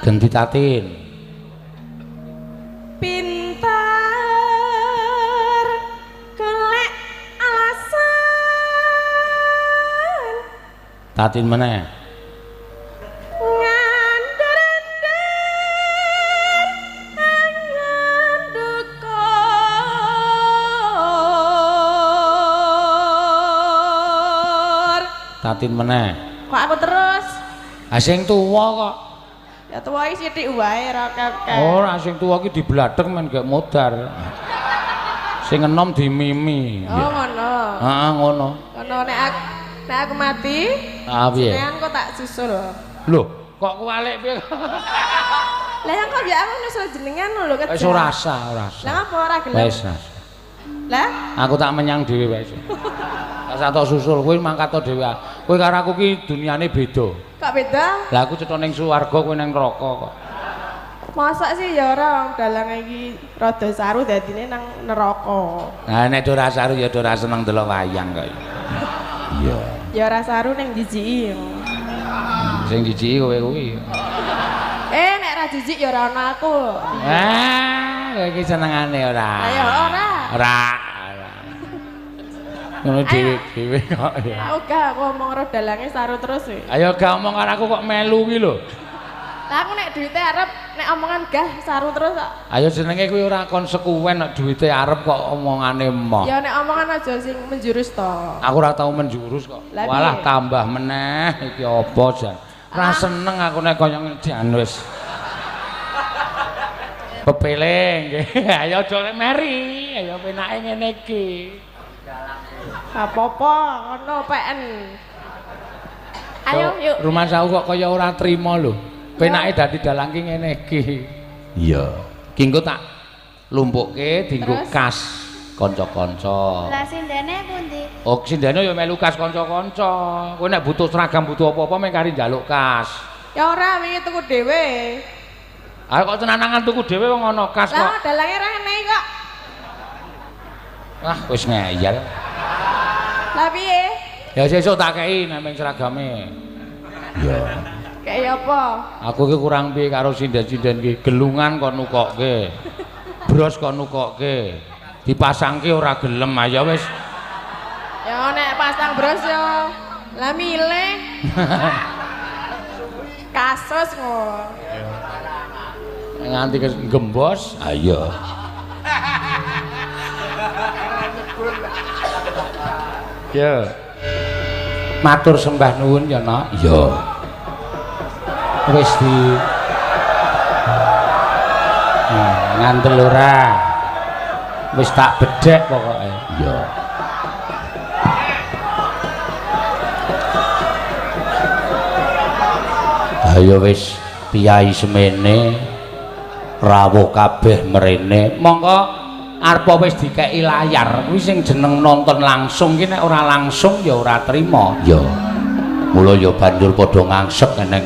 Genti Tatin. Pinter golek alasan. Tatin meneh. Ngandher-andher angan dukur. Tatin meneh. Kok aku terus? Ah sing tuwa kok. Ya tuwa iki sithik wae ora akeh. Ora, sing tuwa iki dibladhek men gek modar. Sing enom dimimi. Oh ngono. Heeh ngono. Ngono nek aku mati, ah piye? Jenengan kok tak susul. Lho, kok kuwalik piye? Lah yang kok ya aku nyusul jenengan lho kejar. Wis ora sah, ora sah. Lah ngapa ora gelem? Wis. Lah aku tak menyang dhewe wae. Tak sak susul kowe mangkat to dhewe. Kowe karo aku ki duniane beda. Kok beda? Lah aku cetha ning swarga kowe ning neraka kok. Mosok sih ya ora, wong dalang iki rada saru dadine nang neraka. Nah nek ora saru ya ora seneng delok wayang kok. Iya. Ya ora saru ning jijiki. Sing jijiki kowe kuwi. Eh nek ora jijik ya ora ono aku. Ah, kowe iki senengane ora. Ayo ora. Ora. Ngono dhewe-dhewe kok ya. Aku gak, aku omong karo dalange saru terus e. Ayo gak omong karo aku kok melu ki lho. Lah aku nek duwite arep nek omongan gah saru terus kok. Ayo jenenge kuwi ora konsekuen nek duwite arep kok omongane emoh. Ya nek omongan aja sing menjurus to. Aku ora tau menjurus kok. Walah tambah meneh iki apa jan. Ora seneng aku nek kaya ngene jan wis. Pepeling nggih. Ayo aja meri, ayo penake ngene iki. Apa-apa ngono PN. Ayo yuk. Rumah saku kok kaya ora trima lho. Penake dadi dalang ki ngene iki. Iya. Ki engko tak lumpukke dienggo kas kanca-kanca. Lah sindene pundi? Oh, sindene ya melu kas kanca-kanca. Kowe nek butuh seragam butuh apa-apa meng kari njaluk kas. Ya ora, wingi tuku dhewe. Ah kok tenangan tuku dhewe wong ana kas kok. Lah dalange ra ngene kok. Wah, wis ngeyel. Lah piye? Ya sesuk tak kei nang seragame. Iya. Kei apa? Aku iki kurang piye karo sinden-sinden iki, gelungan kon nukokke. Bros kon nukokke. Dipasangke ora gelem, ayo wis. Ya nek pasang bros ya lah milih. Kasus ngono. Nganti gembos, ayo. Ya. Matur sembah nuwun ya, Nak. Iya. Wis di ngantel ora. Wis tak bedhek pokoke. Iya. Ayo wis piyai semene rawuh kabeh mrene. Monggo arpa wis dikeki layar kuwi sing jeneng nonton langsung ki nek ora langsung ya ora trima. Ya. Mula ya banjur padha ngangsek neng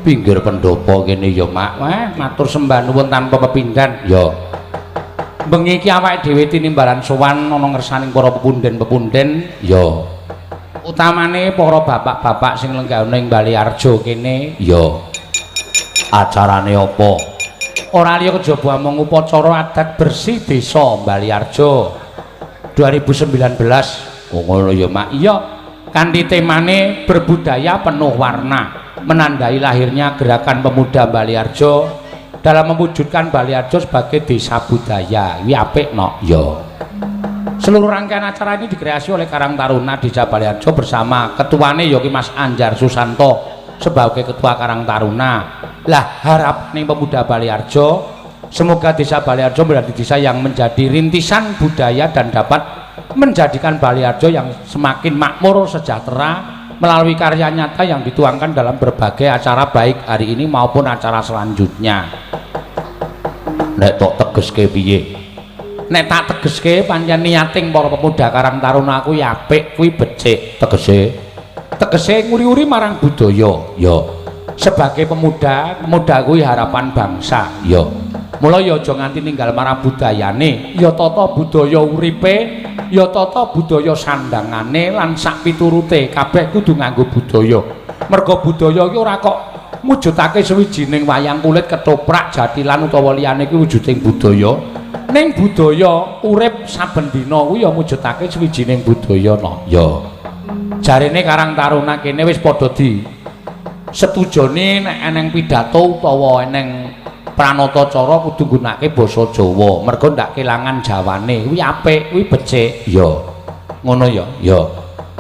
pinggir pendopo kene ya, Mak. Wah, matur sembah nuwun tanpa pepindhan. Ya. Bengi iki awake dhewe tinimbalan sowan ana ngersaning para pepunden-pepunden. Ya. Utamane para bapak-bapak sing lenggah ning Baliarjo kene. Ya. Acarane apa? Ora liya kejaba amung upacara adat bersih desa Baliarjo 2019. Oh ngono ya, Mak. Iya, kanthi temane berbudaya penuh warna, menandai lahirnya gerakan pemuda Baliarjo dalam mewujudkan Baliarjo sebagai desa budaya. Iki apik no. Ya. Seluruh rangkaian acara ini dikreasi oleh Karang Taruna Desa Baliarjo bersama ketuane ya ki Mas Anjar Susanto sebagai ketua Karang Taruna. Lah harap nih pemuda Baliarjo, semoga desa Baliarjo menjadi desa yang menjadi rintisan budaya dan dapat menjadikan Baliarjo yang semakin makmur sejahtera melalui karya nyata yang dituangkan dalam berbagai acara baik hari ini maupun acara selanjutnya. Nek tok tegeske piye? Nek tak tegeske pancen niating para pemuda Karang Taruna kuwi apik, kuwi becik tegese. Tegese nguri-uri marang budaya. Ya. Sebagai pemuda, pemuda kuwi harapan bangsa. Ya. Mula ya aja nganti ninggal marang budayane, ya tata budaya uripe, ya tata budaya sandangane lan sak piturute kabeh kudu nganggo budaya. Merga budaya iki ora kok Mujudake sawijining wayang kulit, ketoprak, jatilan utawa liyane kuwi wujuding budaya. Ning budaya urip saben dina kuwi ya mujudake sawijining budaya no. Ya. Jarene Karang Taruna kene wis padha di setujone nek eneng pidato utawa eneng pranatacara kudu nggunakake basa Jawa, mergo ndak kelangan jawane. Kuwi apik, kuwi becik. Ya. Ngono ya. Ya.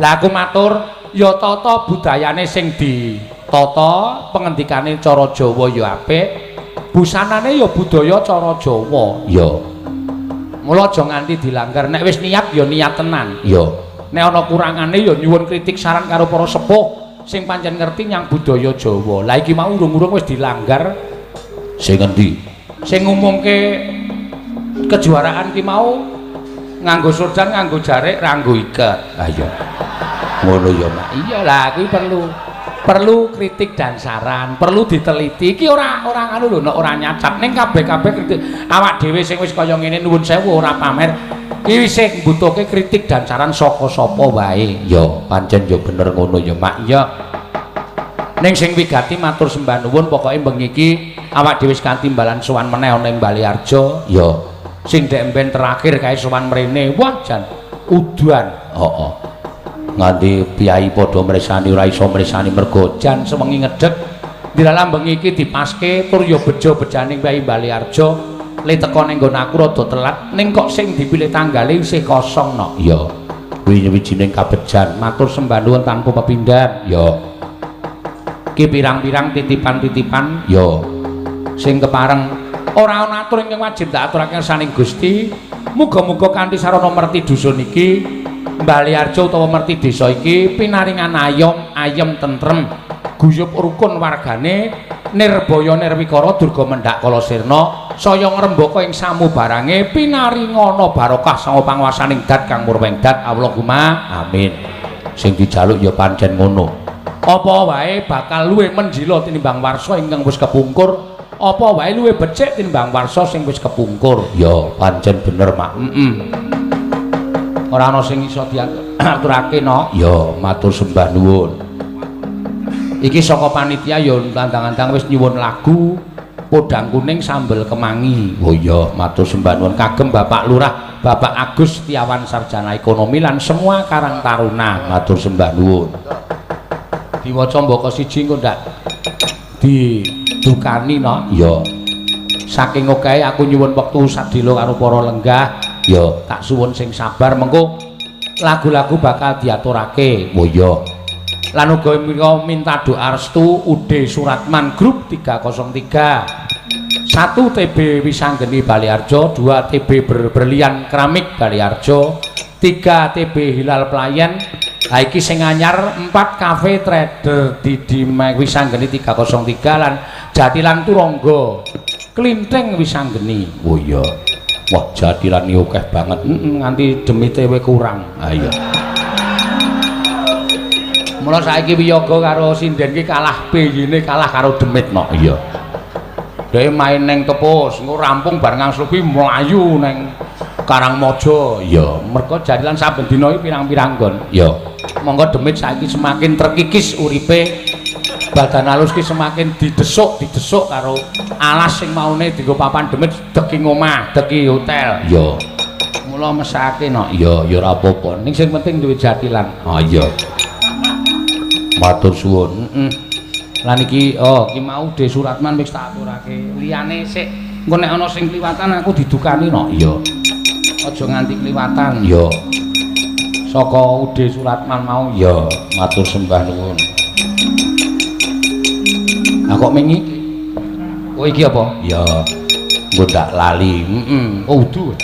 Lah aku matur, ya tata budayane sing ditata, pengendikane cara Jawa ya apik, busanane ya budaya cara Jawa. Ya. Mula aja nganti dilanggar. Nek wis niat ya niat tenan. Ya. Nek ana kurangane ya nyuwun kritik saran karo para sepuh sing pancen ngerti nyang budaya Jawa. Lah iki mau urung-urung wis dilanggar. Sing ngendi? Sing ngumumke kejuaraan ki mau nganggo surjan, nganggo jarik, nganggo iket. Ah iya. Ngono ya, Mak. Iya lah, kuwi perlu kritik dan saran, perlu diteliti. Iki ora ora anu lho, nek ora nyacat ning kabeh-kabeh kritik. Awak dhewe sing wis kaya ngene nuwun sewu ora pamer. Iki sing mbutuhke kritik dan saran saka sapa wae. Ya, pancen ya bener ngono ya, Mak. Iya. Ning sing wigati matur sembah nuwun, pokoke bengi iki awak dhewe wis katimbalan sowan meneh ana ing Baleharjo. Ya. Sing dek mben terakhir kae sowan mrene. Wah, jan udan. Heeh. Nganti piyai padha mresani ora iso mresani mergo jan sewengi ngedeg. Dilalah bengi iki dipaske tur ya bejo-bejaning piyai Baleharjo. Le teko ning nggon aku rada telat, ning kok sing dipilih tanggale isih kosong no. Ya. Kuwi wijining kabejan. Matur sembah nuwun tanpa pepindhan. Ya. Iki pirang-pirang titipan-titipan ya sing kepareng ora ana atur ingkang wajib tak aturake ngersaning Gusti. Muga-muga kanthi sarana merti dusun iki Baleharjo utawa merti desa iki pinaringan ayom ayem tentrem guyub rukun wargane nirbaya nirwikara durga mendhak kala sirna saya ngrembaka ing samubarange pinaringana barokah sanga panguwasaning dat kang murweng dat. Allahumma amin. Sing dijaluk ya pancen ngono. Apa wae bakal luwih menjila tinimbang warsa ingkang wis kepungkur, apa wae luwih becik tinimbang warsa sing wis kepungkur. Ya pancen bener, Mak. Heeh. Ora ana sing iso diaturake no. Ya matur sembah nuwun. Iki saka panitia ya tandang-tandang wis nyuwun lagu Podang Kuning Sambel Kemangi. Oh iya, matur sembah nuwun kagem Bapak Lurah, Bapak Agus Setiawan Sarjana Ekonomi lan semua Karang Taruna. Matur sembah nuwun. Diwaca mbaka siji engko ndak didukani no. Ya. Saking okehe aku nyuwun wektu sadhela karo para lenggah. Ya, tak suwun sing sabar mengko lagu-lagu bakal diaturake. Oh iya. Lan uga minta doa restu UD Suratman Grup 303. 1 TB Wisanggeni Baleharjo, 2 TB Berlian Keramik Baleharjo, 3 TB Hilal Pelayan. Ha iki sing anyar 4 Cafe Trader Didi Wisanggeni 303 lan Jatilan Turangga Klinteng Wisanggeni. Oh iya. Wah, jatilan iki akeh banget. Nganti demite we kurang. Ha iya. Mula saiki wiyaga karo sinden ki kalah piyine kalah karo demit no. Iya. Dhewe main neng Tepus, engko rampung bar ngangslupi mlayu neng Karangmojo. Iya, mergo jatilan saben dina iki pirang-pirang nggon. Iya. Monggo demit saiki semakin terkikis uripe, badan halus ki semakin didesuk-didesuk karo alas sing maune dienggo papan demit deki ngomah, deki hotel. Iya. Mula mesake no. Iya, ya ora apa-apa. Ning sing penting duwe jatilan. Oh iya. Matur suwun. Heeh. Lan iki oh iki mau De Suratman wis tak aturake. Liyane sik engko nek ana sing kliwatan aku didukani no. Iya. Aja nganti kliwatan. Iya. Saka UD Suratman mau. Iya, matur sembah nuwun. Lah kok mengi? Oh iki apa? Iya. Engko ndak lali. Heeh. Oh udu.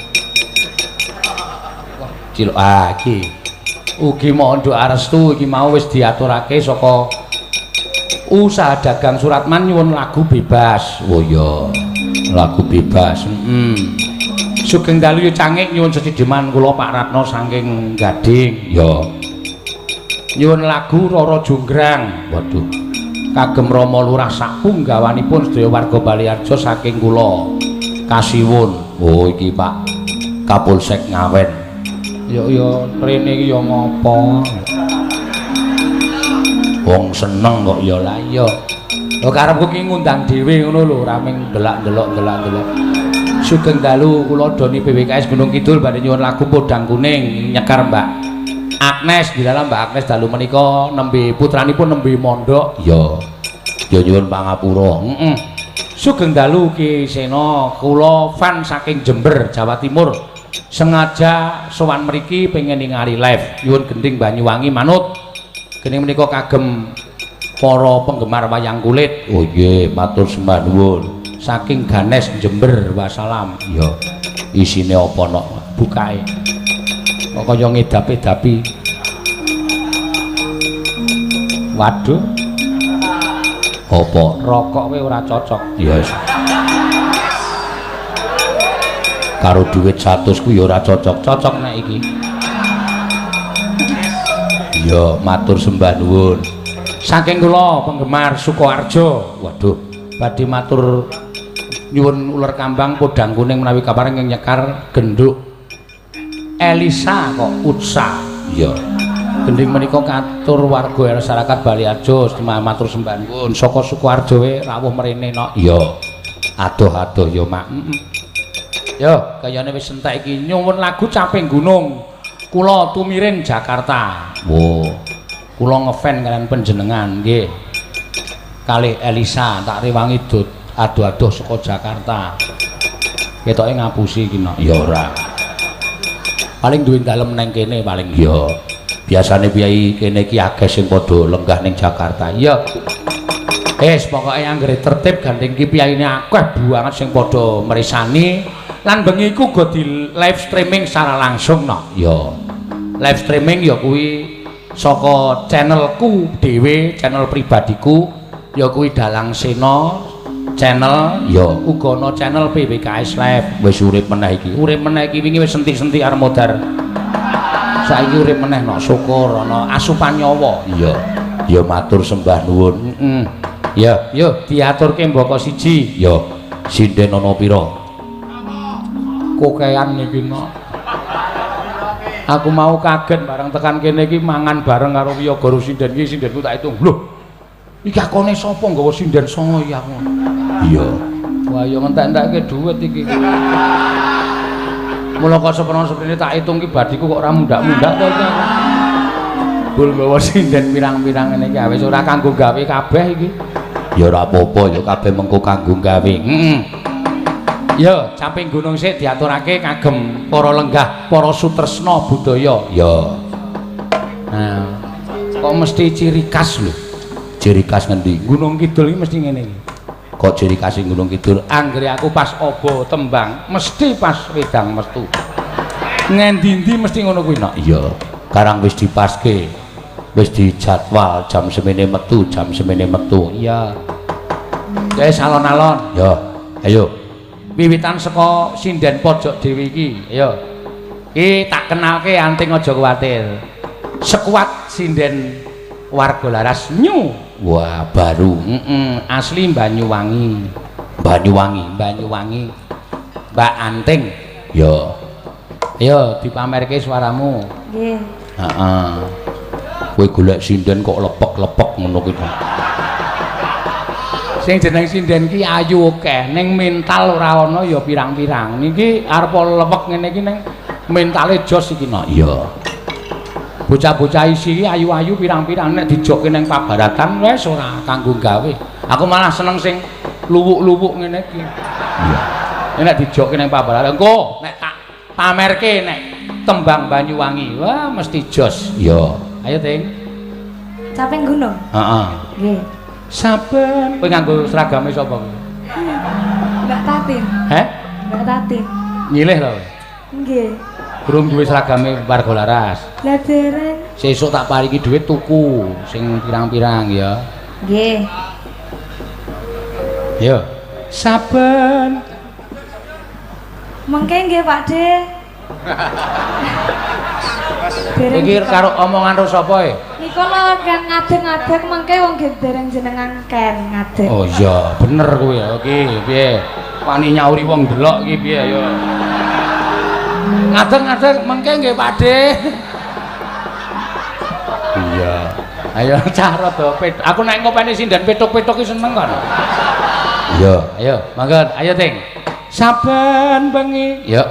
Wah, cilok ah iki. Ugi mohon doa restu iki mau wis diaturake saka usaha dagang Suratman nyuwun lagu bebas. Oh iya. Lagu bebas. Heeh. Sugeng dalu cangik nyuwun sesideman kula Pak Ratno saking Gading. Ya. Nyuwun lagu Roro Jonggrang. Waduh. Kagem Rama Lurah sapunggawanipun sedaya warga Baleharjo saking kula. Kasiwun. Oh iki Pak Kapolsek Ngawen. Ya ya rene iki ya ngopo. Wong seneng kok ya lah ya. Lho karepku ki ngundang dhewe ngono lho, ora ming ndelak-ndelok. Sugeng dalu kula Doni PWKS Gunung Kidul badhe nyuwun lagu Podang Kuning nyekar Mbak Agnes. Di dalam Mbak Agnes dalu menika nembe putranipun nembe mondok. Ya. Ya nyuwun pangapura. Heeh. Sugeng dalu Ki Sena, kula fan saking Jember, Jawa Timur. Sengaja sowan mriki pengen ningali live. Nyuwun gending Banyuwangi manut. Gending menika kagem para penggemar wayang kulit. Oh nggih, matur sembah nuwun. Saking Ganes Jember, wassalam. Ya. Isine apa nok? Bukae. Kok kaya ngedapi-dapi. Waduh. Apa? Rokok kowe ora cocok. Ya wis. Karo dhuwit 100 ku ya ora cocok. Cocok nek iki. Ya, matur sembah nuwun. Saking kula penggemar Sukoharjo. Waduh, badhe matur nyuwun uler kambang podang kuning menawi kapareng nyekar genduk Elisa kok Utsa. Iya. Gending menika katur warga masyarakat Baliajo matur sembah nuwun. Saka Sukoharjo we rawuh mrene nok. Iya. Adoh-adoh ya, Mak. Heeh. Yo, kayane wis entek iki nyuwun lagu Caping Gunung. Kula tumirin Jakarta. Wo. Kula ngefan kalian panjenengan nggih. Kalih Elisa tak rewangi dut adoh-adoh saka Jakarta. Ketoke ngapusi iki nok. Ya ora. Paling duwe dalem nang kene paling ya. Biasane piyai kene iki akeh sing padha lenggah ning Jakarta. Iya. Wis pokoke anggere tertib gandeng iki piyaine akeh banget sing padha mresani lan bengi iku uga di live streaming secara langsung nok. Ya. Live streaming ya kuwi saka channelku dhewe, channel pribadiku ya kuwi Dalang Sena channel, ya uga ana channel PWKS Live. Wis urip meneh iki. Urip meneh iki wingi wis sentik-sentik arep modar. Saiki urip meneh nok, syukur ana asupan nyawa. Iya. Ya matur sembah nuwun. Heeh. Ya, yo diaturke mbaka siji. Ya, sinden ana pira? Kokean iki nok. Aku mau kaget bareng tekan kene iki mangan bareng karo wiyaga sinden iki, sindenku tak hitung. Lho. Iki akone sapa nggawa sinden 9 iki aku. Iya. Wah, ya ngentek-entekke dhuwit iki. Mula kok seprono-seprene tak hitung ki badiku kok ora mundak-mundak to iki aku. Bul nggawa sinden pirang-pirang ngene iki wis ora kanggo gawe kabeh iki. Ya ora apa-apa ya kabeh mengko kanggo gawe. Heeh. Ya, Caping Gunung sik diaturake kagem para lenggah, para sutresna budaya. Ya. Nah, kok mesti ciri khas lho. Ciri khas ngendi? Gunung Kidul iki mesti ngene iki. Kok ciri khas Gunung Kidul? Anggere aku pas obo tembang, mesti pas wedang metu. Ngendi-endi mesti ngono kuwi nok. Iya. Karang wis dipaske. Wis dijadwal jam semene metu, jam semene metu. Iya. Ya alon-alon. Ya, ayo. Wiwitan saka sinden pojok dhewe iki. Ayo. Iki tak kenalke anting aja kuwatir. Sekuat sinden warga Laras New. Wah, baru. Heeh, asli Banyuwangi. Banyuwangi, Banyuwangi. Mbak Anting. Ya. Ayo dipamerke suaramu. Nggih. Heeh. Kowe golek sinden kok lepek-lepek ngono kuwi. Sing jeneng sinden ki ayu akeh, ning mental ora ana ya pirang-pirang. Niki arep lepek ngene iki ning mentale jos iki nok. Iya. Bocah-bocah isi iki ayu-ayu pirang-pirang nek dijokke ning pabaratan wis ora kanggo gawe. Aku malah seneng sing luwuk-luwuk ngene iki. Iya. Nek dijokke ning pabaratan engko nek tak pamerke nek tembang Banyuwangi, wah mesti jos. Iya. Ayo, Ting. Caping Gunung. Heeh. Nggih. Saben kowe nganggo seragame sapa kowe? Mbak Tatin. Heh? Mbak Tatin. Nyilih lho. Nggih. Durung duwe seragame warga Laras. Lah dereng. Sesuk tak paringi dhuwit tuku sing pirang-pirang ya. Nggih. Yo. Saben mengke nggih Pak De. Iki karo omongan karo sapa e? Niku lho kan ngadeg-ngadeg mengke wong nggih dereng jenengan ken ngadeg. Oh iya, bener kowe ya. Iki piye? Wani nyauri wong delok iki piye ya? Ngadeg-ngadeg mengke nggih Pak De. Iya. Ayo cah rada pet. Aku nek ngopeni sinden petuk-petuk ki seneng kan. Iya, ayo mangga, ayo Ting. Saben bengi. Yo.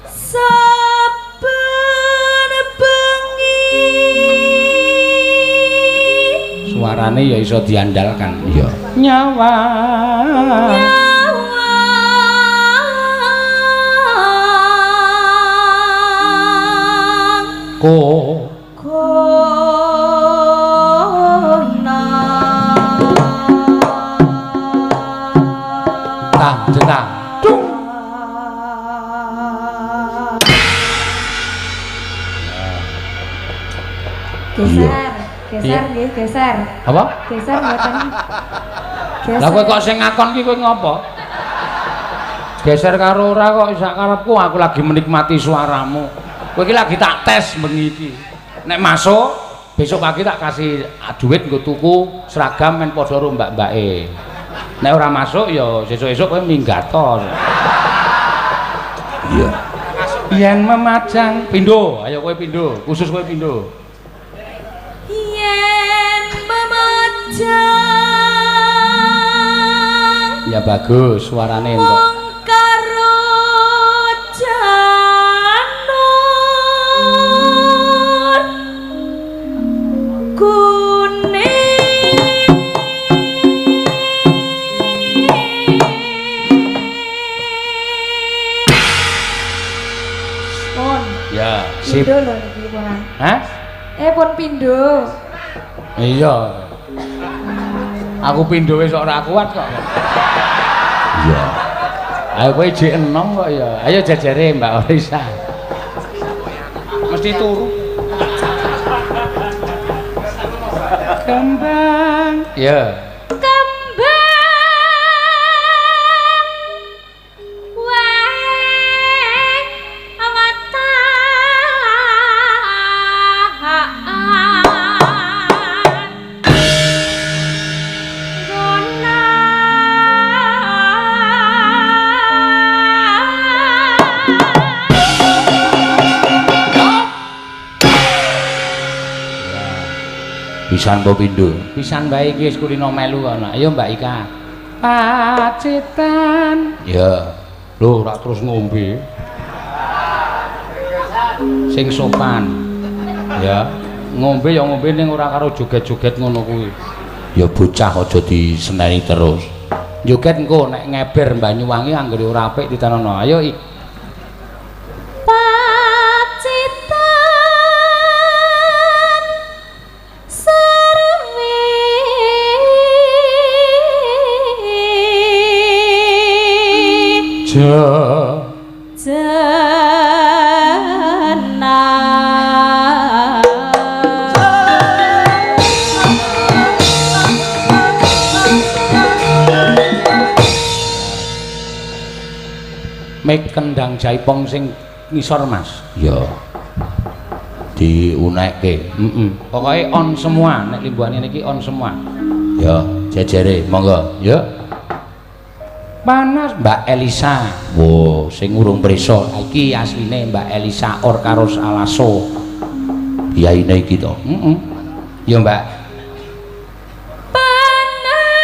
Saben bengi. Suarane ya iso diandalkan. Iya. Nyawa. Ko. Tang jetang. Dung. Geser, geser nggih, geser. Apa? Geser mboten. Lah kowe kok sing ngakon ki kowe ngopo? Geser karo ora kok sak karepku, aku lagi menikmati suaramu. Kowe iki lagi tak tes bengi iki. Nek masuk besok pagi tak kasih duit nggo tuku seragam men padha karo mbak-mbake. Nek ora masuk ya sesuk-esuk kowe minggat to. Iya. Yen memajang pindho, ayo kowe pindho, khusus kowe pindho. Yen memajang. Ya bagus suarane entuk. Wong karo janur kuning. Pun. Ya, sip. Pindho lho niki pun. Hah? Pun pindho. Iya. Aku pindho wis ora kuat kok. Iya. Ayo kowe jek enom kok ya. Ayo jejere Mbak Orisa. Mesti turu. Kembang. Ya. Kembang wae awatan guna. Pisan apa pindho? Pisan bae iki wis kulino melu kono. Ayo Mbak Ika. Pacitan. Ya. Lho ora terus ngombe. Sing sopan. Ya. Ngombe ya ngombe ning ora karo joget-joget ngono kuwi. Ya bocah aja diseneni terus. Joget engko nek ngeber Banyuwangi anggere ora apik ditanono. Ayo Ik. Pacitan sarwi Ja. jenang. Mik kendang jaipong sing ngisor Mas. Ya. Diunekke. Heeh. Pokoke on semua, nek limbuhane niki on semua. Ya, jejere monggo. Ya. Panas Mbak Elisa. Wo, sing urung prisa. Iki asline Mbak Elisa Orkaros Alaso. Yaine iki to. Heeh. Ya Mbak. Panas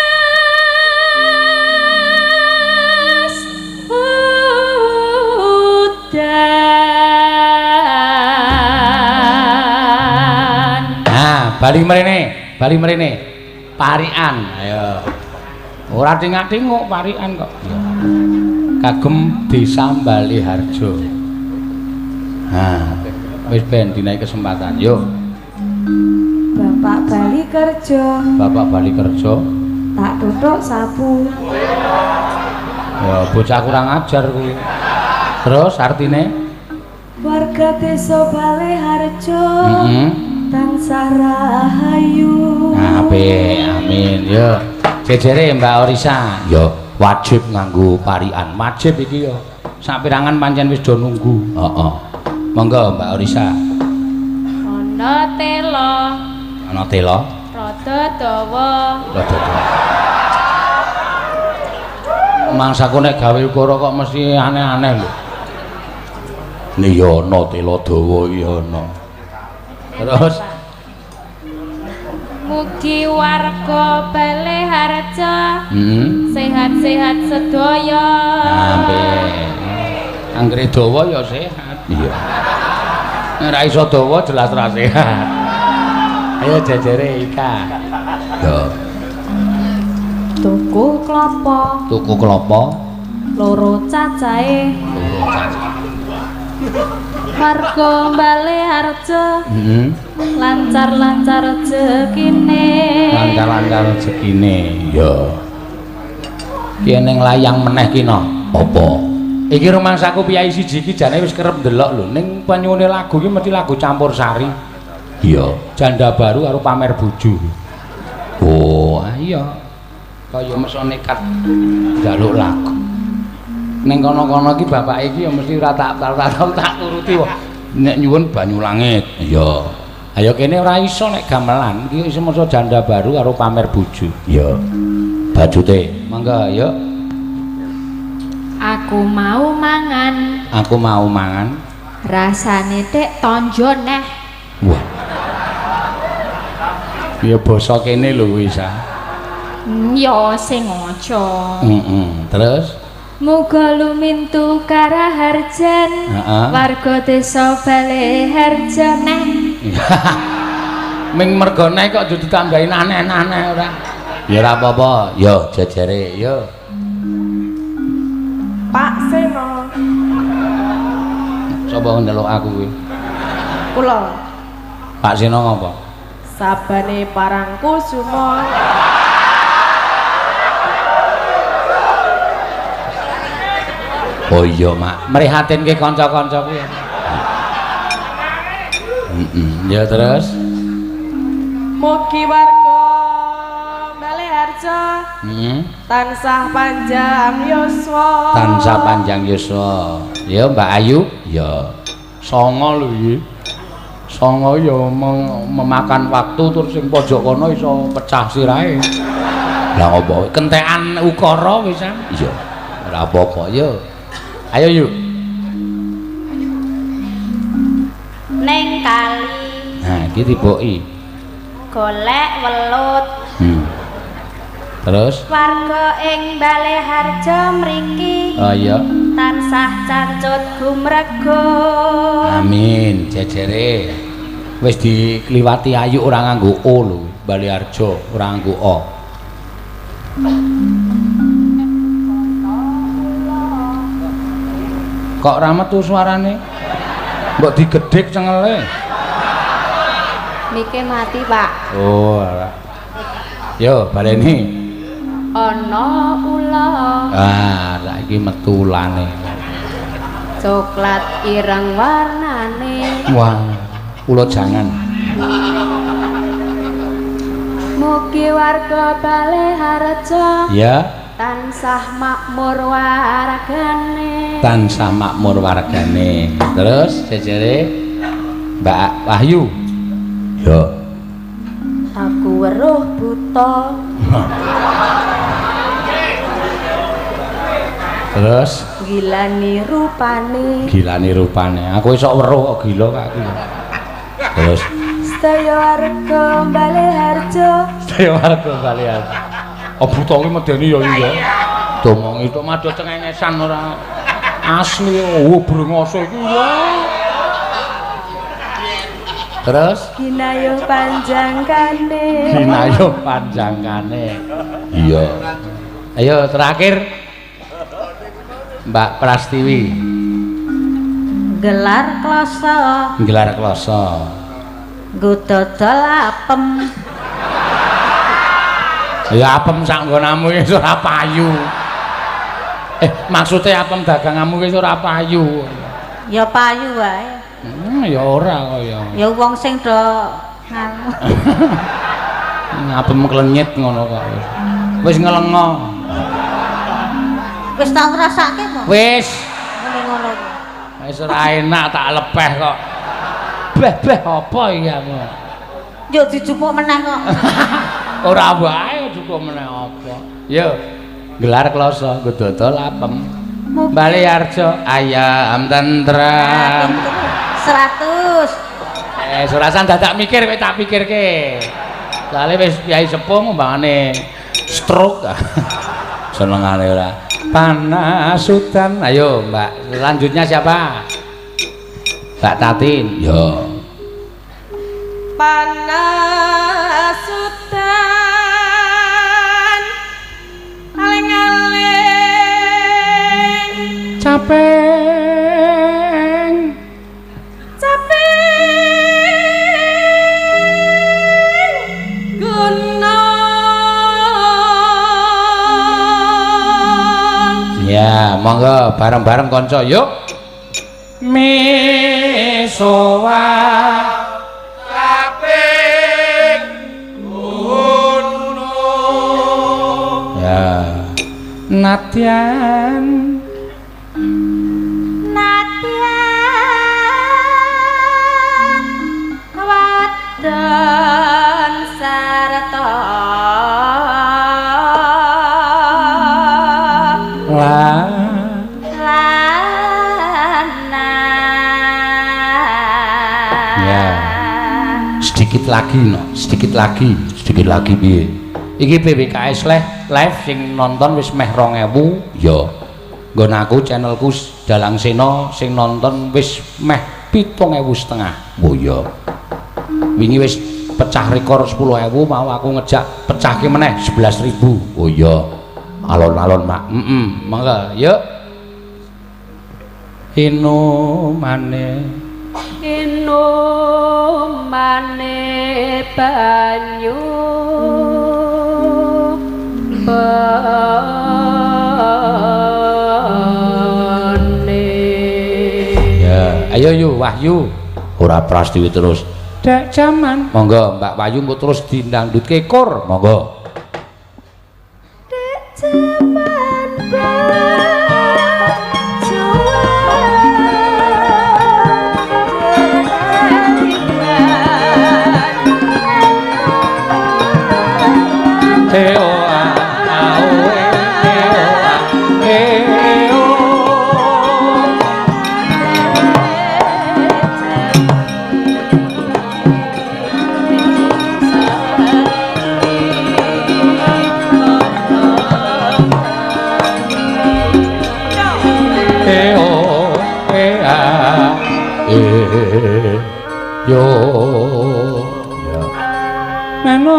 udan. Nah, bali mrene, bali mrene. Parikan. Ayo. Ora tingak-tinguk parikan kok. Ya. Kagem Desa Baliharjo. Nah, wis ben dinaiki kesempatan. Yo, Bapak bali kerja, Bapak bali kerja. tak tutuk sapu. Ya, bocah kurang ajar kuwi. Terus artine? Warga Desa Baliharjo Heeh. tansah rahayu. Nah, apik, amin. Yo. Jejere Mbak Orisa. Yo, wajib nganggo parikan. Wajib iki yo. Sapirangan pancen wis do nunggu. Heeh. Monggo Mbak Orisa. Ana tela, Ana tela, rada dawa. Rada dawa. Mangsaku nek gawe ukara kok mesti aneh-aneh lho. Nih ya ana tela dawa iki ana. Terus Mugi warga Baleharjo sehat-sehat sedaya. Amin. Anggere dawa ya sehat. Iya. Nek ora iso dawa jelas ora sehat. Ayo jejere Ika. Yo. Tuku klopo. Tuku klopo. Loro cacahe. Loro cacahe. Warga Baleharjo lancar-lancar rezekine. Lancar-lancar rezekine. Ya. Ki ning layang meneh ki no. Apa? Iki rumangsaku piyayi siji iki jane wis kerep ndelok lho. Ning panyuwune lagu iki mesti lagu campur sari. Iya. Janda baru karo pamer bojo. Oh, iya. Kaya meso nekat njaluk lagu. Ning kono-kono iki bapake iki ya mesti ora tak turuti wah. Nek nyuwun banyu langit. Iya. Ayo kene ora iso nek gamelan iki iso maca janda baru karo pamer bojo. Iya. Bajute. Monggo yuk. Aku mau mangan. Aku mau mangan. Rasane tek tonjo neh. Wah. Ya basa kene lho kuwi sa. Ya sing aja. Heeh. Terus Muga lumintu karaharjan warga desa Baleharjo neh. Ming mergo neh kok dudu ditambahi aneh-aneh ora. Ya ora apa-apa. Yo jejere yo. Pak Seno. Sapa ndelok aku kuwi? Kula. Pak Seno ngopo? Sabane Parangkusumo. Oh iya, Mak. Mrihatinke kanca-kanca kuwi. Ya terus. Mugi warga Baleharjo tansah panjang yuswa. Tansah panjang yuswa. Ya Mbak Ayu, ya. Songo lho iki. Songo ya memakan waktu terus sing pojok kono iso pecah sirahe. Lah ngopo? Kentekan ukara wisan. Iya. Ora apa-apa ya. Ayo yuk. Neng kali. Nah, iki tiboki. Golek welut. Terus warga ing Baleharjo mriki. Oh iya. Tansah cancut gumrego. Amin, jejere. Wis dikliwati ayu ora nganggo o lho, Baleharjo ora nganggo o. Kok ora metu suarane? Mbok digedhek cengele. Mike mati, Pak. Oh, ora. Yo, baleni. Ana ula. Ah, saiki metu ulane. Coklat ireng warnane. Wah, ula jangan. Mugi warga Baleharjo. Ya. Tansah makmur wargane. Tansah makmur wargane. Terus jejere Mbak Wahyu. Yo. Aku weruh buta. Terus gilani rupane. Gilani rupane. Aku iso weruh kok gila kok aku. Terus sedaya warga Baleharjo. Sedaya warga Baleharjo. Oh buta kuwi medeni ya iya. Domongi tok madha cengengesan ora asli. Oh brengose iki wah. Terus ginayo panjangkane. Ginayo panjangkane. Iya. Ayo terakhir Mbak Prastiwi. Gelar kloso. Gelar kloso. Nggo dodol apem. Ya apem sak nggonamu iki ora payu. Maksudnya apem daganganmu iki ora payu. Ya payu wae. Ya ora kaya. Ya wong sing do nganu. Apem klenyit ngono kok. Wis ngelengo. Wis tau ngrasake po? Wis. Ngene ngono. Wis ora enak tak lepeh kok. Beh-beh apa iki aku? Yo dijupuk meneh kok. Ora wae cukup meneh apa. Yo, gelar kloso nggo dodol apem. Baleharjo ayam tentram. 100. Surasan dadak mikir kowe tak pikirke. Soale wis piyai sepuh ngumbangane stroke. Senengane ora. Panas udan. Ayo, Mbak. Selanjutnya siapa? Mbak Tatin. Yo. Panas udan aling-aling Capeng. Capeng gunung. Ya, monggo bareng-bareng kanca yuk. Misowa Caping gunung. Ya. Nadyan Nadyan wadon sarta lanang. Ya. Sedikit lagi no, sedikit lagi, sedikit lagi piye? Iki PWKS live sing nonton wis meh 2000 ya. Nggon aku channelku Dalang Sena sing nonton wis meh 7.500. Oh iya. Wingi wis pecah rekor 10.000 mau aku ngejak pecahke meneh 11.000. Oh iya. Alon-alon, Mak. Heeh, monggo yuk. Inumane Inumane banyu bane. Ya, ayo yu Wahyu. Ora prastiwi terus. Dek jaman. Monggo Mbak Wahyu engko terus dindangdutke kor. Monggo. Dek jaman T O A A O E T O A E O. E O E A E yo. Ya. Neno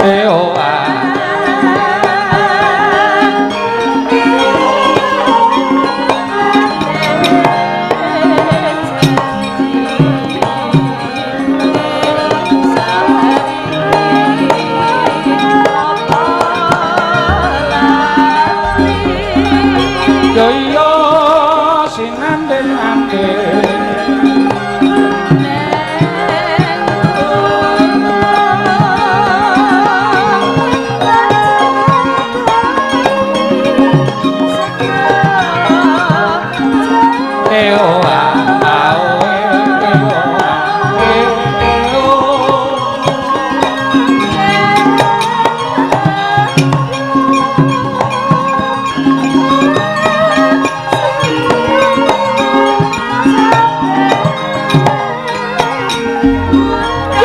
E O A. Yo yo sinandeng-andeng. E O A A O E E O A E E O.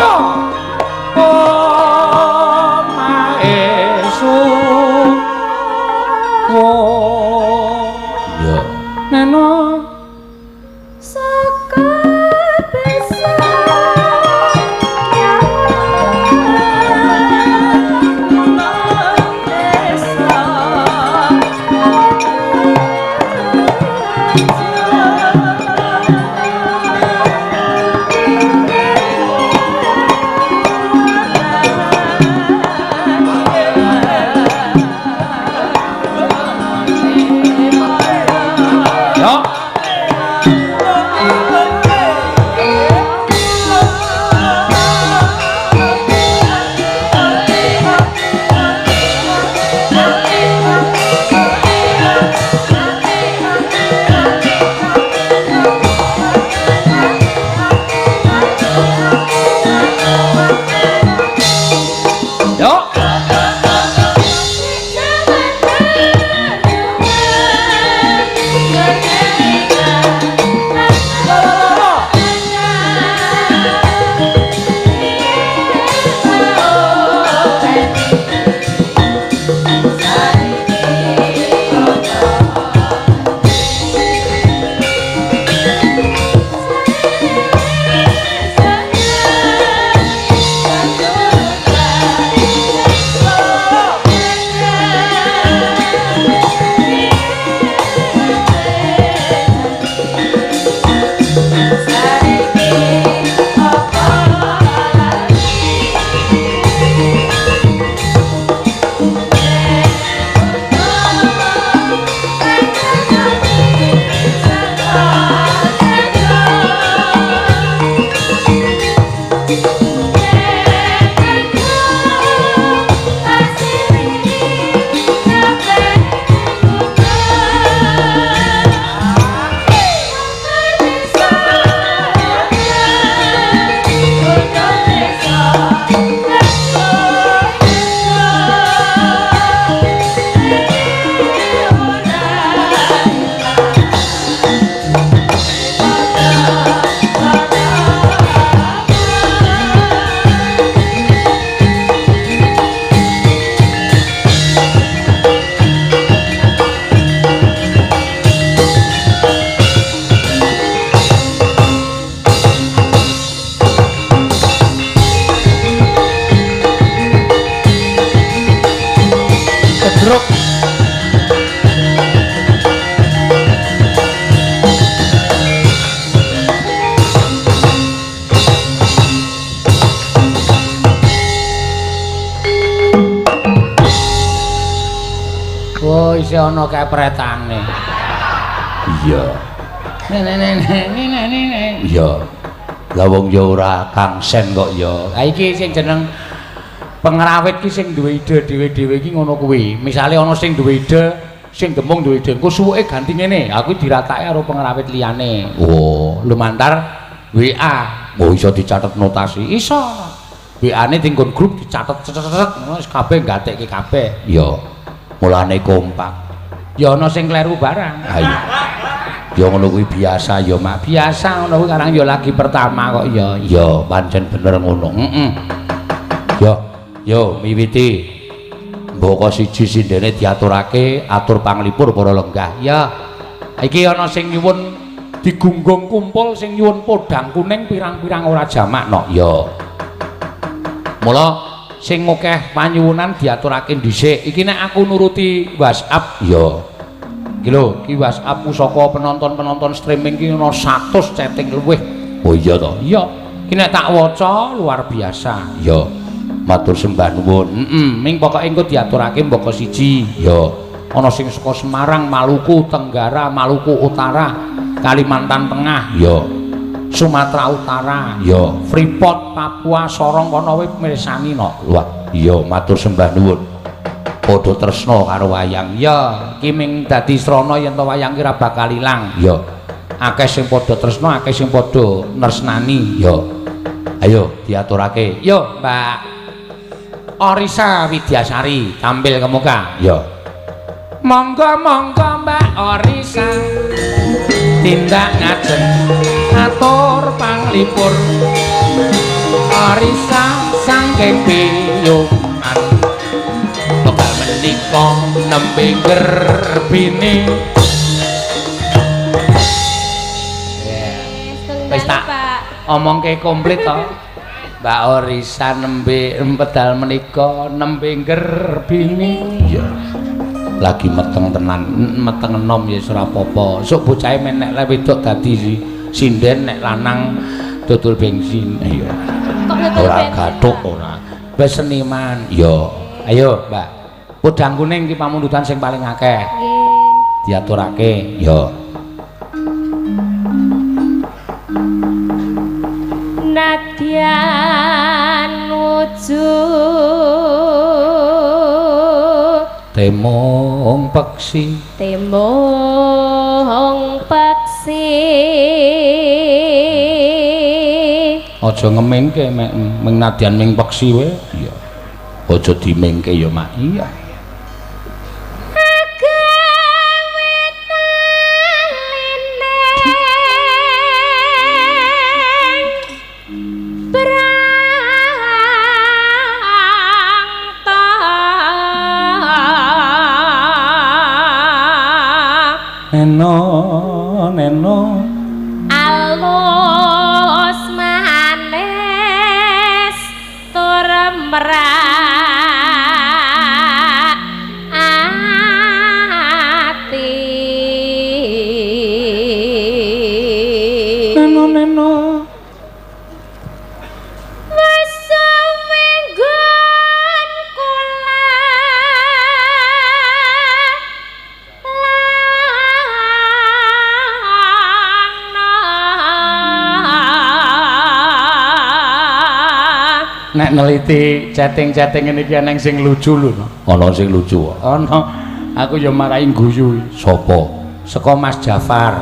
Yo. Omahe suwo. Yo. Neno Saka desa Yo. ana kepretane. Iya. Ne. Iya. Lah wong ya ora kangsen kok ya. Ha iki sing jeneng pengrawit ki sing duwe ide dhewe-dhewe iki ngono kuwi. Misale ana sing duwe ide, sing demung duwe ide, engko suwuke ganti ngene. Aku diratake karo pengrawit liyane. Oh, lumantar WA. Oh, iso dicatet notasi. Iso. WA-ne tinggon grup dicatet cet ngono wis kabeh gatekke kabeh. Iya. Mulane kompak. Ya ana sing kleru barang. Ha iya. Ya ngono kuwi biasa ya, Mak. Biasa ngono kuwi karang ya lagi pertama kok ya. Ya pancen bener ngono. Heeh. Yo, yo miwiti. Mboko siji sindene diaturake, atur panglipur para lenggah. Ya. Iki ana sing nyuwun digunggung kumpul sing nyuwun podhang kuning pirang-pirang ora jamak no. Ya. Mula sing akeh panyuwunan diaturake dhisik. Iki nek aku nuruti WhatsApp ya. Iki lho, iki WhatsApp saka penonton-penonton streaming iki ana 100 chatting luwih. Oh iya to. Iya. Iki nek tak waca luar biasa. Ya. Matur sembah nuwun. Heeh, ming pokoke engko diaturake mboko siji. Ya. Ana sing saka Semarang, Maluku Tenggara, Maluku Utara, Kalimantan Tengah. Ya. Sumatera Utara. Ya. Freeport, Papua, Sorong kono kuwi mirsani no. Wah, iya matur sembah nuwun. Padha tresna karo wayang. Ya, iki ming dadi srana yen to wayang ki ora bakal ilang. Ya. Akeh sing padha tresna, akeh sing padha nresnani. Ya. Ayo diaturake. Yo, Mbak Orisa Widyasari tampil ke muka. Ya. Monggo monggo Mbak Orisa tindak ngajeng atur panglipur. Orisa saking Piyungan wekdal menika nembe gerbine. Wis tak omongke komplit to. Mbak Orisa nembe pedal menika nembe gerbine. Iya. Lagi meteng tenan, meteng enom ya ora apa-apa. Sok bocahe men nek wedok dadi sinden, nek lanang dodol bensin. Iya. Ora gathuk ora. Wis seniman. Iya. Ayo, Mbak. Podang kuning iki pamundutan sing paling akeh. Nggih. Diaturake. Ya. Nadyan wujud temung peksi, temung peksi. Aja ngemingke mek ming nadyan ming peksi wae. Iya. Aja dimingke ya, Mak. Iya. Neno neno alus manis tur merak ati. Neno neno wis suwe nggon kula nek neliti chatting-chatting ngene iki eneng sing lucu lho. Ana sing lucu. Ana. Aku ya marahi guyu. Sapa? Saka Mas Jafar.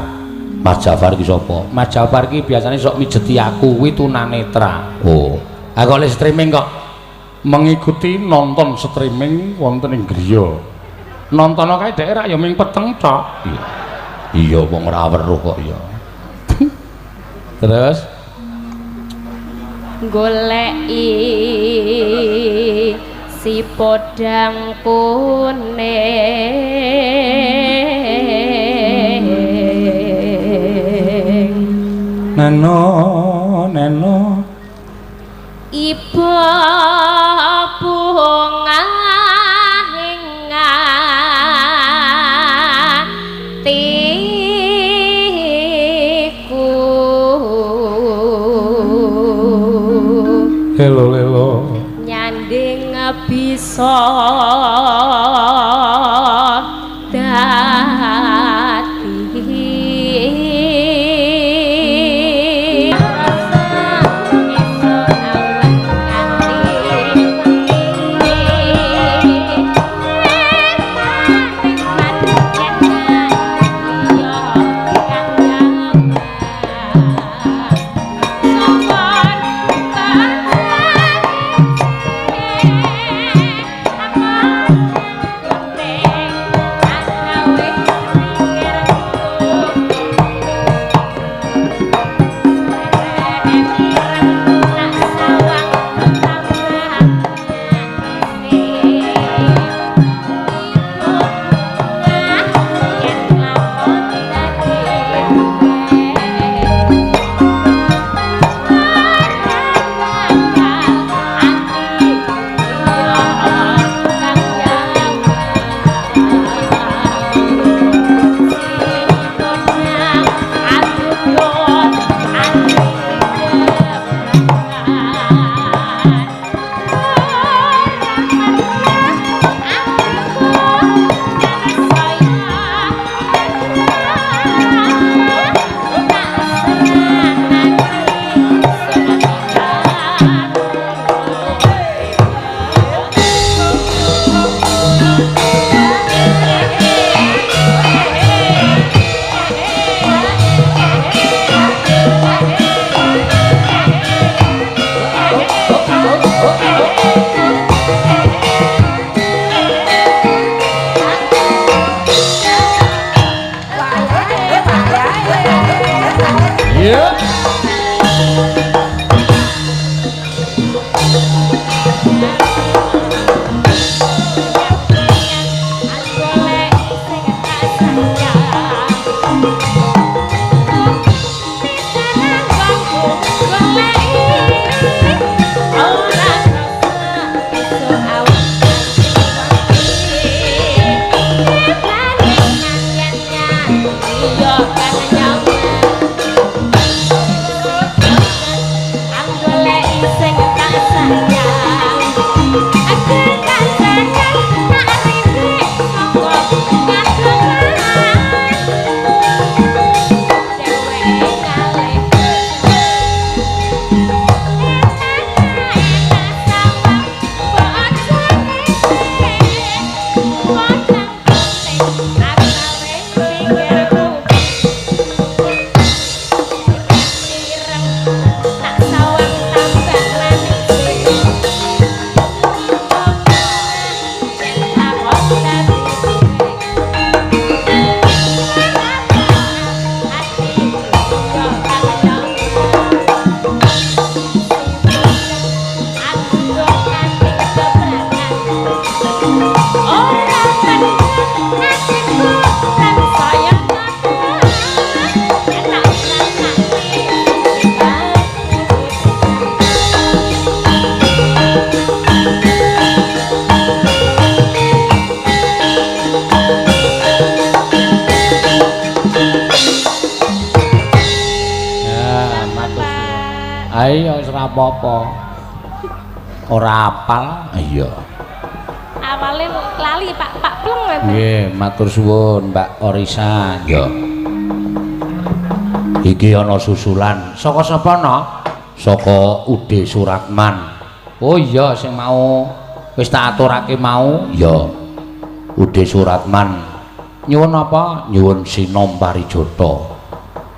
Mas Jafar iki sapa? Mas Jafar iki biasane sok mijeti aku kuwi tunanetra. Oh. Aku oleh streaming kok mengikuti nonton streaming wonten ing griya. Nonton kae dhek rak ya ming peteng tok. Iya. Iya wong ora weruh kok ya. Terus goleki si podang kuning neno neno iba bunga ing atiku. Lelo lelo nyanding bisa dadi. Iya. Ayo wis ora apa-apa. Ora apal. Iya. Awale lali Pak, Pak Pleng ngoten. Nggih, matur suwun Mbak Orisa. Iya. Iki ana susulan. Saka sapa no? Saka Ude Suratman. Oh iya sing mau wis tak aturake mau. Iya. Ude Suratman. Nyuwun apa? Nyuwun Sinom Parijata.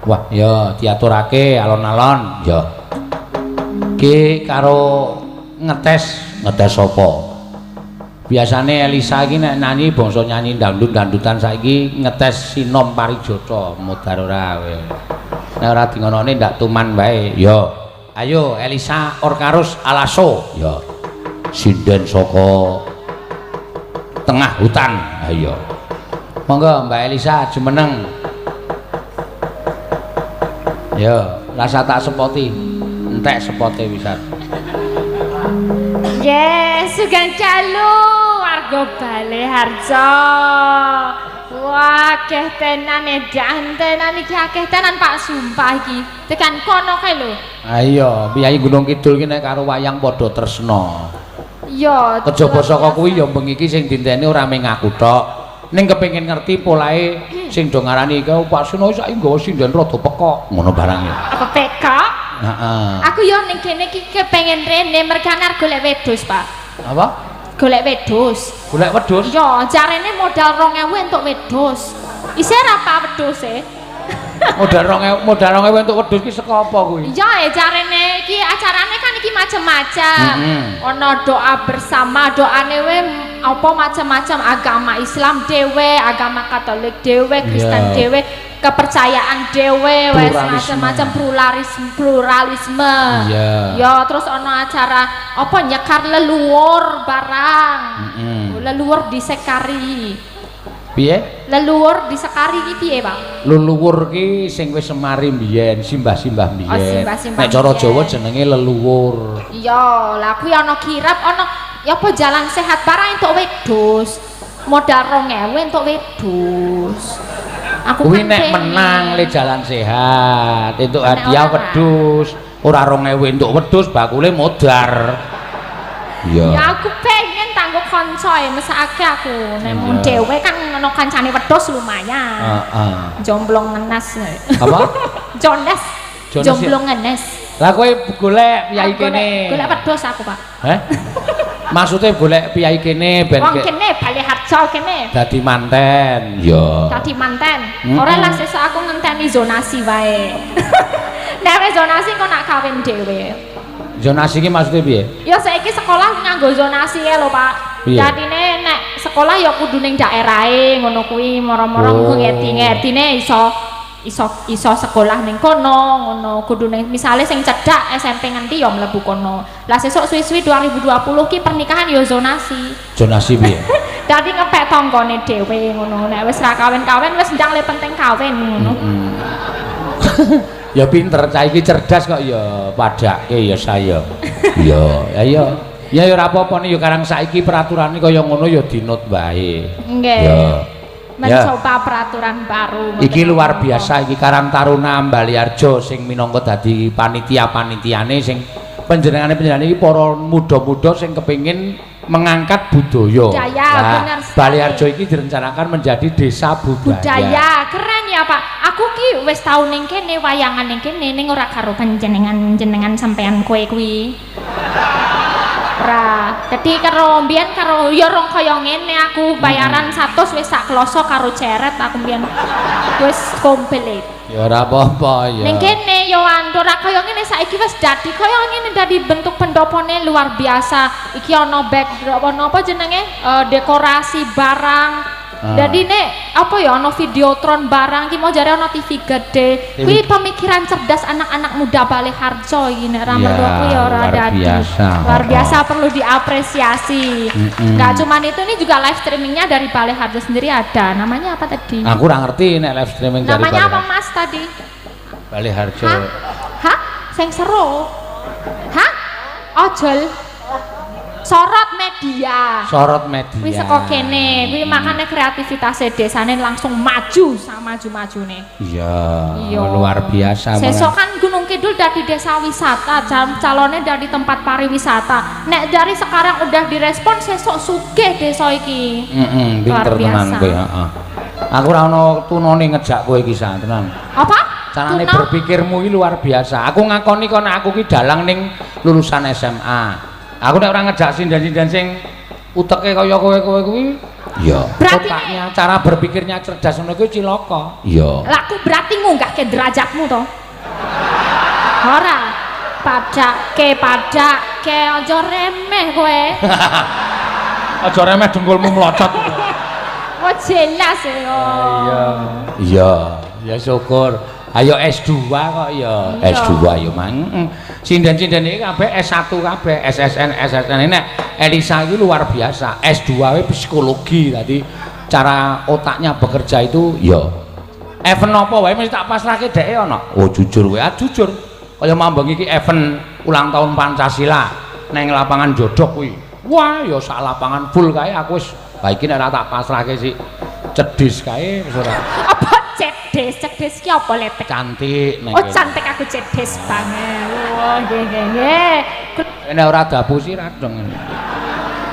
Wah, ya diaturake alon-alon. Ya. Ki karo ngetes, ngetes sapa? Biasane Elisa iki nek nyanyi bangsa nyanyi dangdut-dangdutan saiki ngetes Sinom Parijata, modar ora kowe. Nek ora dingonone ndak tuman wae. Ya. Ayo Elisa Orkarus Alaso. Ya. Sinden saka tengah hutan. Ayo. Monggo Mbak Elisa jumeneng. Ya, rasa tak sepoti. Entek sepote wisan. Yes, sugeng dalu warga Baleharjo. Wah, akeh tenan edan tenan iki akeh tenan Pak, sumpah iki. Tekan kono kae lho. Ayo, piyayi Gunung Kidul iki nek karo wayang padha tresna. Iya. Kejaba saka kuwi ya bengi iki sing dinteni ora mung aku tok. Ning kepengin ngerti polahe sing do ngarani iki Pak Suno saiki nggawa sinden rada pekok ngono barang ya. Apa pekok? Heeh. Aku yo ning kene iki kepengin rene mergane arep golek wedhus, Pak. Apa? Golek wedhus. Golek wedhus? Iya, jarene modal 2000 entuk wedhus. Isih ora apa wedhuse? Modal 2000, modal 2000 entuk wedhus ki saka apa kuwi? Iya, jarene iki acarane kan iki macem-macem. Ana doa bersama, doane we apa macam-macam, agama Islam dhewe, agama Katolik dhewe, Kristen dhewe, kepercayaan dhewe, wes macam-macam pluralisme. Iya. Ya, terus ana acara apa nyekar leluhur barang. Leluhur disekari. Piye? Leluhur disekari iki piye, Pak? Leluhur ki sing wis semari mbiyen, simbah-simbah mbiyen. Oh, simbah-simbah. Nek cara Jawa jenenge leluhur. Iya, lah kuwi ana kirab, ana ya apa jalan sehat barang entuk wedhus. Modal 2000 entuk wedhus. Aku kuwi nek menang le jalan sehat, entuk hadiah wedhus, ora 2000 entuk wedhus bakule modar. Iya. Ya aku pengen tanggo kanca e mesake aku. Nek mung dhewe kan ana kancane wedhus lumayan. Heeh. Jomblong ngenes. Apa? Jones. Jomblong ngenes. Lah kowe golek piyai kene. Golek wedhus aku, Pak. Heh? Maksudnya golek piyai kene ben wong kene Baleharjo kene. Dadi manten. Iya. Dadi manten. Ora lah sesuk aku ngenteni zonasi wae. Nek wis zonasi kok nak kawin dhewe. Zonasi iki maksudnya piye? Ya saiki sekolah nganggo zonasi e lho, Pak. Dadine nek sekolah ya kudu ning daerahe ngono kuwi, moro-moro engko ngeti-ngetine iso iso iso sekolah ning kono ngono. Kudune misale sing cedhak SMP ngendi ya mlebu kono. Lah sesuk suwi-suwi 2020 ki pernikahan ya zonasi. Zonasi piye? Dadi ngepek tanggane dhewe ngono. Nek wis ra kawin-kawin wis ndang le penting kawin ngono. Ya pinter, cah iki cerdas kok ya padake ya saya. Iya, ayo. Ya ya ora apa-apa nih ya karang saiki peraturane kaya ngono ya dinut wae. Nggih. Ya. Mencoba peraturan baru. Iki luar biasa iki Karang Taruna Baliharjo sing minangka dadi panitia-panitiane sing panjenengane-panjenengane iki para muda-muda sing kepengin mengangkat budaya. Budaya, Nah, bener sekali. Baliharjo iki direncanakan menjadi desa budaya. Budaya keren ya, Pak. Aku ki wis tau ning kene wayangan ning kene ning ora karo panjenengan jenengan sampean kowe kuwi. Ora. Dadi karo mbiyen karo ya rong kaya ngene aku bayaran 100 wis sak kloso karo ceret aku mbiyen. Wis komplit. Ya ora apa-apa ya. Ning kene yo ora kaya ngene, saiki wis dadi kaya ngene, dadi bentuk pendopone luar biasa. Iki ana backdrop, ana apa jenenge? Dekorasi barang. Ah. Dadi nek apa ya ana videotron barang ki mau jare ana TV gede. TV. Kuwi pemikiran cerdas anak-anak muda Baleharjo iki nek ra Ya, menurutku ya ora luar dadi. biasa. Luar biasa, perlu diapresiasi. Nggak cuman itu, ini juga live streamingnya dari Baleharjo sendiri ada. Namanya apa tadi? Aku ora ngerti nek live streaming dari Namanya apa Baleharjo. Mas tadi? Baleharjo. Hah? Hah? Sing seru? Hah? Ojol? Sorot media. Sorot media. Kuwi saka kene, kuwi makane kreativitas desane langsung maju sama maju-majune. Iya, Iya. luar biasa. Sesuk malah. kan Gunung Kidul dari desa wisata, calonnya dari tempat pariwisata. Nek dari sekarang udah direspon, sesuk sugih desa iki. Heeh, pinter Luar tenan biasa. kowe, heeh. Aku ora ono tunone ngejak kowe iki sa, tenan. Apa? Carane Tuna? berpikirmu iki luar biasa. Aku ngakoni kon aku ki dalang ning lulusan SMA. Aku nek ora ngejak sinden-sinden sing uteke kaya kowe-kowe kuwi, iya. Berarti Otaknya, cara berpikirnya cerdas ngono kuwi cilaka. Iya. Lah aku berarti ngunggahke derajatmu to. Ora. Padake, padake, aja remeh kowe. Aja remeh dengkulmu mlocot. Oh jelas ya. Iya. Iya, ya syukur. Ayo S2 kok ya. Iya. S2 ya mang. Heeh. Sinden-sinden iki kabeh S1 kabeh, SSN SSN. Nek Elisa iki luar biasa. S2 we psikologi tadi cara otaknya bekerja itu ya. Event apa wae mesti tak pasrahke dheke ana. Oh jujur wae, ah, jujur. Kaya mambeng iki event ulang tahun Pancasila neng lapangan Jodok kuwi. Wah, ya sak lapangan full kae aku wis. Lah iki nek ora tak pasrahke si cedis kae wis ora. Apa cedes? Cedes ki apa letek? Cantik nek. Oh cantik, aku cedes banget. Wah, nggih nggih nggih. Nek ora diapusi ra dong.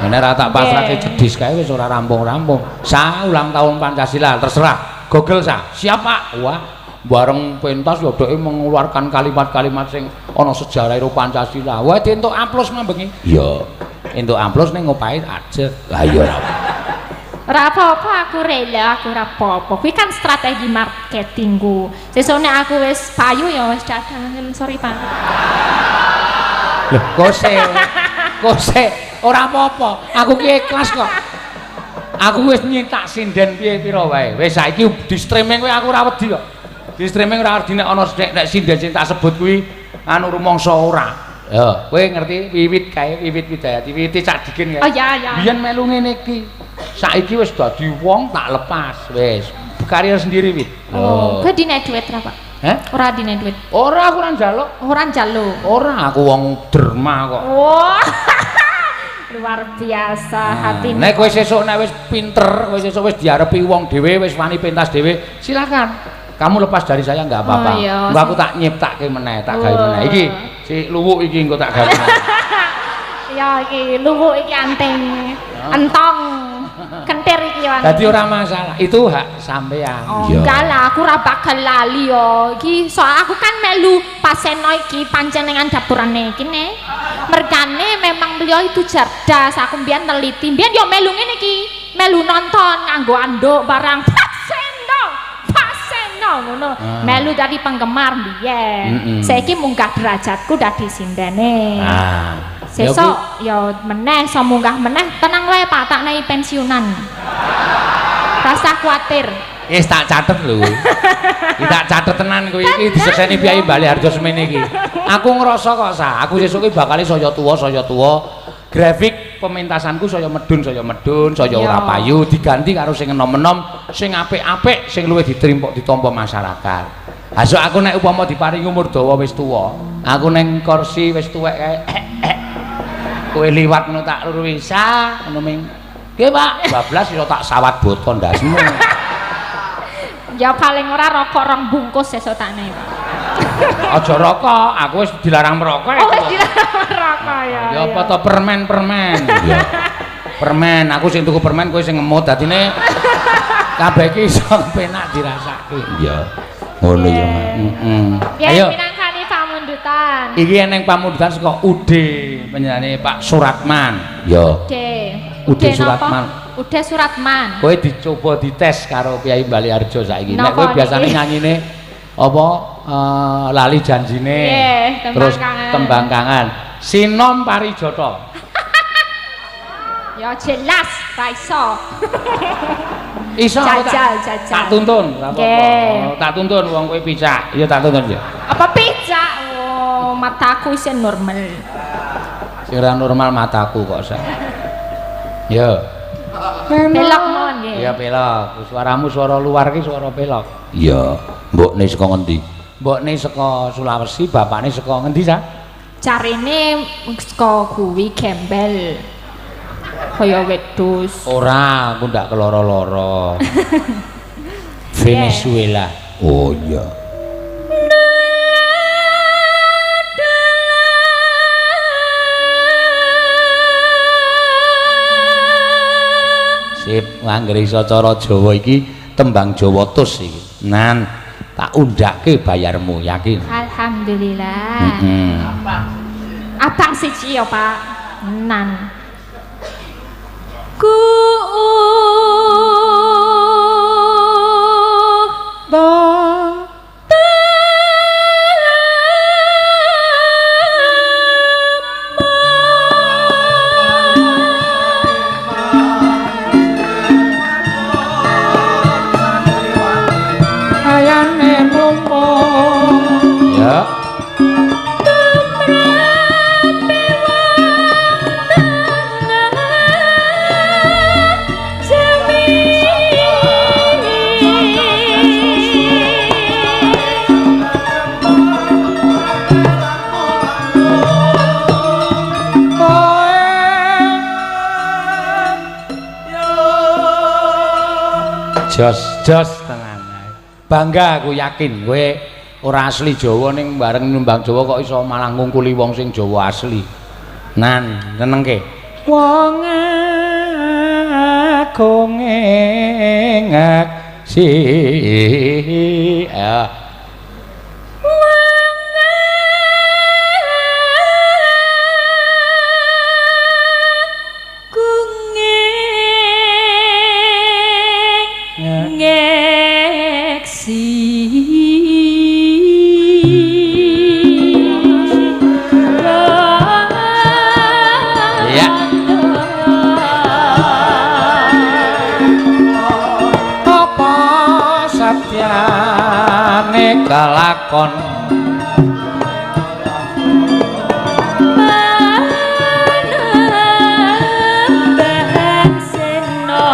Nek ora tak pasrahke cedis kae wis ora rampung-rampung. Sa ulang tahun Pancasila terserah. Google sa. Siap, Pak. Wah, bareng pentas ya dheke mengeluarkan kalimat-kalimat sing ana sejarah ro Pancasila. Wah, entuk aplaus mambengi. Iya. Entuk aplaus ning opahe ajeg. Lah iya ora. Ora apa-apa, aku rela, aku ora apa-apa. Kuwi kan strategi marketingku. Sesuk nek aku wis payu ya wis dadah. Sorry, Pak. Loh, kose. Kose ora apa-apa. Aku ki ikhlas kok. Aku wis nyitak sinden piye pira wae. Wis saiki di streaming kowe aku ora wedi kok. Di streaming ora wedi nek ana nek sinden sing tak sebut kuwi anu rumangsa ora. Ya, kowe ngerti Wiwit kae, Wiwit Widayati, Wiwit cak dikin kae. Oh ya ya. Biyen melu ngene iki. Saiki wis dadi wong tak lepas wis. Karir sendiri, Wit. Oh, kowe dine duit ra, Pak? Heh? Ora dine duit. Ora, aku ora njaluk. Ora njaluk. Ora, aku wong derma kok. Wah. Luar biasa hati. Nek kowe sesuk nek wis pinter, kowe sesuk wis diarepi wong dhewe, wis wani pentas dhewe, silakan. Kamu lepas dari saya enggak apa-apa. Oh, iya. Engko aku tak nyiptake meneh, tak gawe meneh. Iki si luwuk iki engko tak gawe meneh. Ya iki luwuk iki anting. Entong. Kentir iki yo. Dadi ora masalah, itu hak sampean. Oh, enggak lah, aku ora bakal lali yo. Iki soal aku kan melu paseno iki panjenengan dapurane iki ne. Mergane memang beliau itu cerdas. Aku mbiyen neliti, mbiyen yo melu ngene iki, melu nonton nganggo anduk barang paseno. Paseno ngono. Ah. Melu dadi penggemar mbiyen. Saiki munggah derajatku dadi sindene. Ah. Ya Sesuk ya meneh iso munggah meneh, tenang wae Pak, tak nei pensiunan. Rasa kuatir. Wis tak catet lho kuwi. Iki tak catet tenan kuwi iki disekseni Kyai Baliharjo semene iki. Aku ngrasa kok sa, aku sesuk iki bakal saya tuwa, saya tuwa. Grafik pementasanku saya medun, saya medun, saya ora payu diganti karo sing enom-enom, sing apik-apik, sing luwih diterima ditampa masyarakat. Ha sok aku nek upama diparingi umur dawa wis tuwa, aku ning kursi wis tuwek kae. Kowe liwat ngono tak luruhi sa, ngono ming. Nggih, Pak, bablas iso tak sawat boto ndasmu. Ya paling ora rokok rong bungkus sesuk takne, Pak. Aja rokok, aku wis dilarang merokok. Oh, wis dilarang merokok ya. Ya apa to permen-permen. Ya. Permen, aku sing tuku permen kowe sing ngemut dadine kabeh iki iso penak dirasake. Iya. Ngono ya, Mak. Heeh. Ayo minangkani pamundutan. Iki eneng pamundutan saka UD panjenengane Pak Suratman. Ya. UD. UD Suratman. UD Suratman. Kowe dicoba dites karo Kyai Baliharjo saiki. Nek kowe biasane nyanyine apa lali janjine. Yeah, terus tembang kangen. Sinom Parijata. Ya jelas ra iso. Iso jajal, jajal. Tak tuntun, ora apa-apa. Tak tuntun wong kowe picak. Ya tak tuntun ya. Apa picak? Oh, mataku isih normal. Sing ora normal mataku kok sak. Ya. Pelok mawon nggih. Ya pelok. Suaramu suara luar ki suara pelok. Iya. Mbokne saka ngendi? Mbokne saka Sulawesi, bapakne saka ngendi sa? Carine saka kuwi gembel. Kaya wedhus. Ora, aku ndak keloro-loro. Venezuela. Oh iya. Sip, anggere iso cara Jawa iki tembang Jawa tus iki. Nan, tak undhake bayarmu, yakin. Alhamdulillah. Heeh. Abang siji ya, Pak. Nan. Ku ayane mumpung ya jos jos tenan. Bangga aku yakin kowe ora asli Jawa ning bareng nyumbang Jawa kok iso malah ngungkuli wong sing Jawa asli. Nan, senengke. Wong agung ngaksi. Ya. Kelakon Panembahan Senopati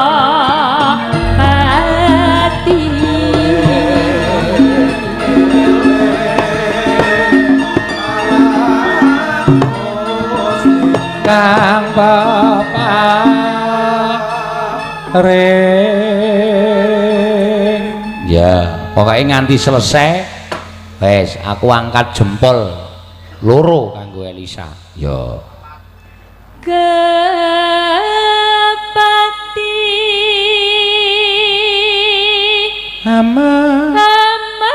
kang peparing. Ya, pokoknya nganti selesai wes aku angkat jempol loro kanggo Elisa. Ya. Kepati ama ama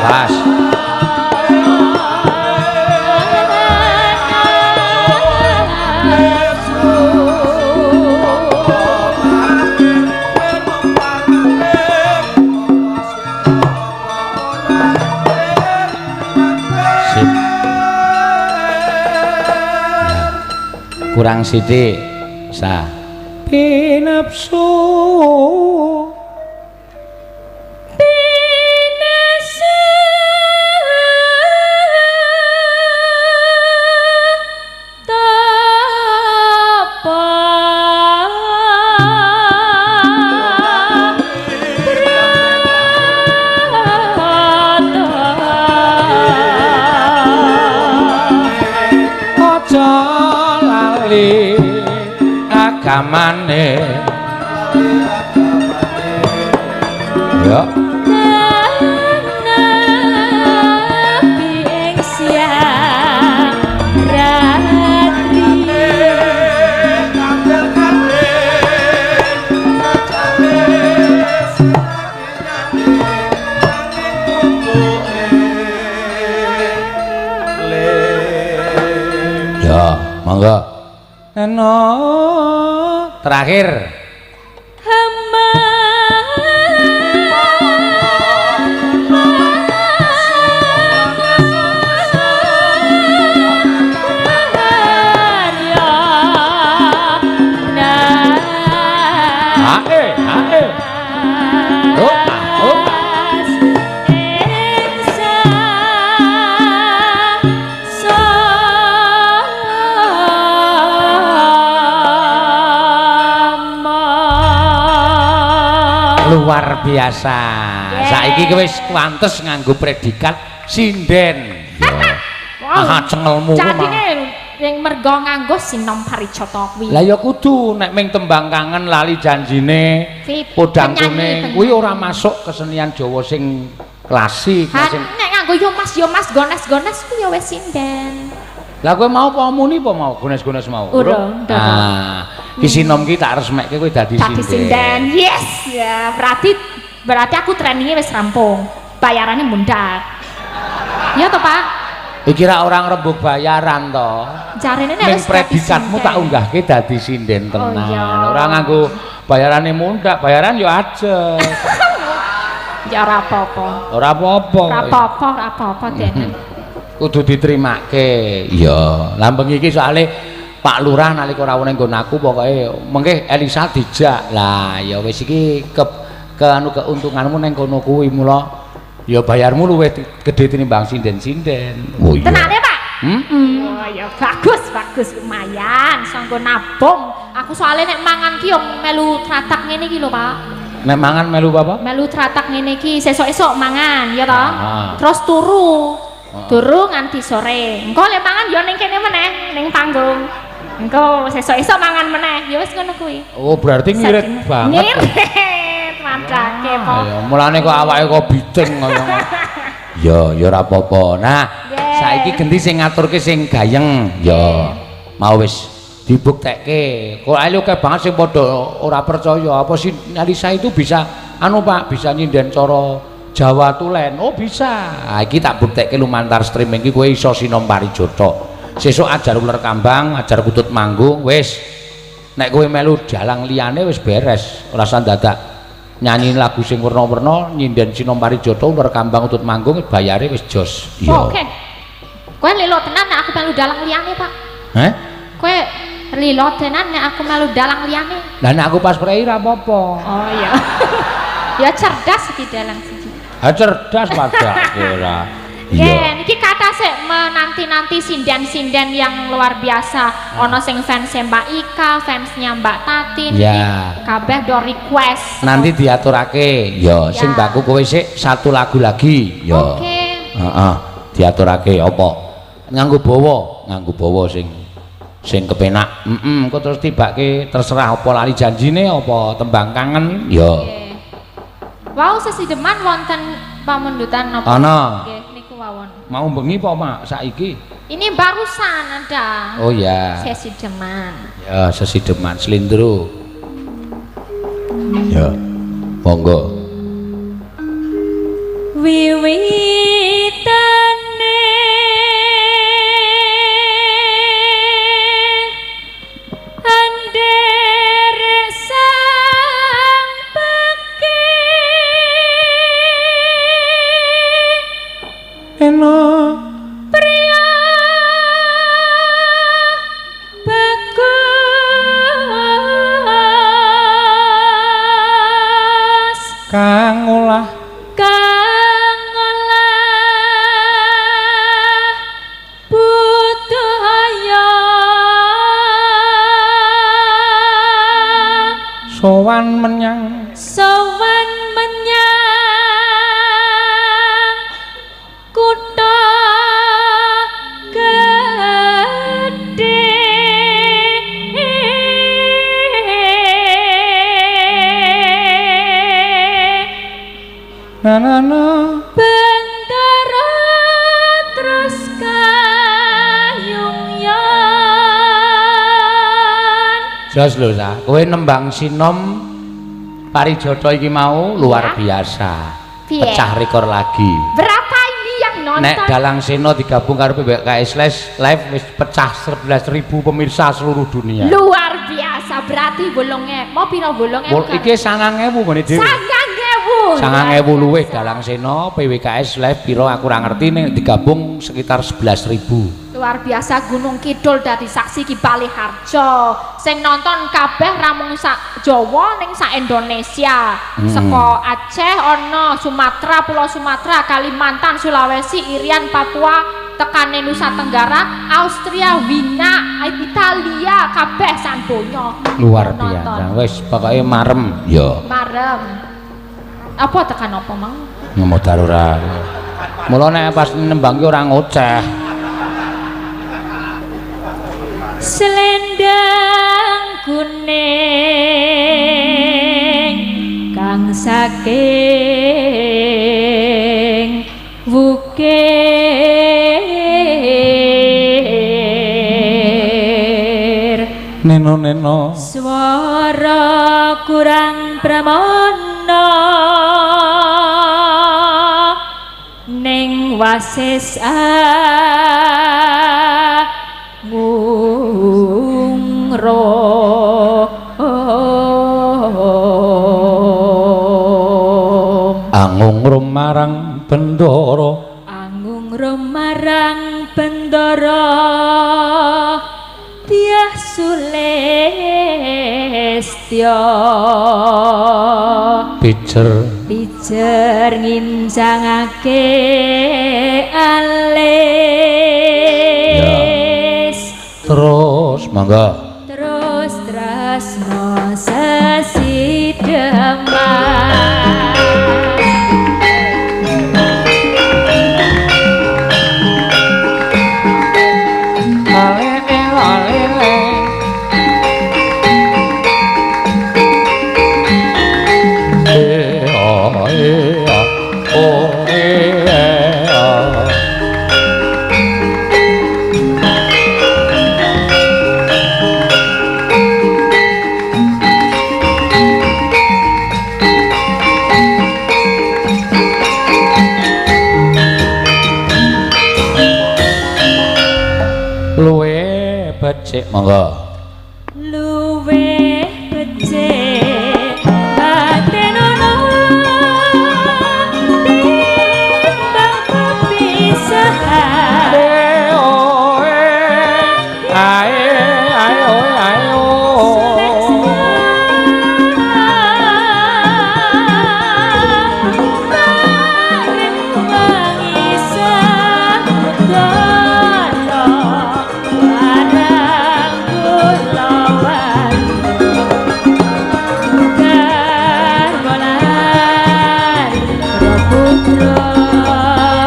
Pas. Kurang sithik. Sah. Pinapsu agamane. Ya. Nabi ing siang ratri Ya, monggo. Eno terakhir. Ae, ae. Oh, oh. Luar biasa. Yeah. Saiki ki wis kuantes nganggo predikat sinden. Aha cengelmu ku Jadine ning mergo nganggo sinom parijata kuwi. Lah ya kudu nek ming tembang kangen lali janjine podang kuning kuwi ora masuk kesenian Jawa sing klasik sing nek nganggo yo Mas gones-gones kuwi ya wis sinden. Lah kowe mau apa muni apa mau gones-gones mau? Urung. Ah, ki sinom ki tak resmekke kowe dadi sinden. Dadi sinden. Yes. Ya, berarti aku trainingnya wis rampung. Bayarannya mundak. Ya toh, Pak? Iki ra orang rembug bayaran to. Jarene nek wis predikatmu tak unggahke dadi sinden tenan. Oh, iya. Ora nganggo bayarane mundak, bayaran yo aja. Ya ora apa-apa. Ora apa-apa. Ora apa-apa, ora apa-apa dene. Kudu diterimake. Iya, lah bengi iki soalé Pak Lurah nalika rawuh ning nggon aku pokoke mengke Elisa dijak. Lah ya wis iki ke anu keuntunganmu ning kono kuwi mula ya bayarmu luwih gedhe tinimbang sinden-sinden. Oh iya. Tenane, Pak? Heeh. Oh ya bagus, bagus lumayan sanggo nabung. Aku soalnya nek mangan ki yo melu tratak ngene iki lho, Pak. Nek mangan melu apa? Melu tratak ngene iki sesuk-esuk mangan, ya toh. Ah. Terus turu. Turu nganti sore. Engko lek mangan yo ning kene meneh, ning panggung. Engko sesuk-esuk mangan meneh. Ya wis ngono kuwi. Oh, berarti ngirit banget. Ngirit, madake po. Ya, mulane kok awake kok biting kaya ngono. Ya, ya ora apa-apa. Nah, saiki genti sing ngaturke sing gayeng. Ya, mau wis dibuktekke. Kok ayo akeh banget sing padha ora percaya apa sih Elisa itu bisa anu Pak, bisa nyinden cara Jawa tulen. Oh bisa. Ha iki tak buktekke lumantar streaming iki kowe iso sinom parijata. Sesuk ajar uler kambang, ajar kutut manggung, wis. Nek kowe melu dalang liyane wis beres. Ora usah dadak nyanyi lagu sing werna-werna, nyinden sinom parijata, uler kambang, kutut manggung, bayare wis jos. Iya. Oke. Kowe lilo tenan nek aku melu dalang liyane, Pak. Heh? Kowe lilo tenan nek aku melu dalang liyane. Lah nek aku pas prei ra apa-apa. Oh iya. Ya cerdas iki dalang siji. Ha cerdas padake ora. Iya, niki kata sik menanti-nanti sinden-sinden yang luar biasa. Ono sing fans Mbak Ika, fansnya Mbak Tatin. Ya. Kabeh do request. Nanti diaturake. Ya, sing baku kowe sik satu lagu lagi. Ya. Oke. Heeh, diaturake apa? Nganggo bawa, nganggo bawa sing sing kepenak. Heeh, engko terus tibake terserah apa lali janjine apa tembang kangen. Ya. Wau sesideman wonten pamundutan napa? Ana. Nggih, niku wawon. Mau bengi apa Mak saiki? Ini barusan ada. Oh ya. Sesideman. Ya, sesideman slindro. Ya. Monggo. Wiwitane anderek sang peke Eno priya bagus Kang olah, kang olah budaya, sowan menyang, sowan menyang kutha gedhe. Na na na, Bendara terus kayungyan. Jos lho sa, kowe nembang sinom Parijata iki mau luar biasa. Piye? Pecah rekor lagi. Berapa ini yang nonton? Nek Dalang Seno digabung karo PWKS Live wis pecah 11.000 pemirsa seluruh dunia. Luar biasa, berarti bolongnya. Mau piro bolongnya? Wol iki 9.000 ngene dhewe. 9.000. 9.000 luwih Dalang Seno PWKS Live piro aku ora ngerti, ning digabung sekitar 11.000. Luar biasa. Gunung Kidul dadi saksi ki Baliharjo. Sing nonton kabeh ramung sak Jawa ning sak Indonesia. Saka Aceh ana, Sumatera, Pulau Sumatera, Kalimantan, Sulawesi, Irian, Papua, tekane Nusa Tenggara, Austria, Wina, Italia, kabeh sak donya. Luar Nonton. biasa. Wis pokoke marem ya. Marem. Apa tekan apa mang? Ngomodar ora. Mula nek pas nembang ki ora ngoceh. Selendang kuning kang saking wukir, Neno neno, swara kurang pramana ning wasis angungrum, angungrum marang bendara, angungrum marang bendara tiah sulestya, pijer pijer ngincangake alis. Terus mangga. Terus tresno sesideman. E a e a o e a. Luwe becik monggo. Luwih becik batenono timbang pepisahan. E o e ae ae o ae o.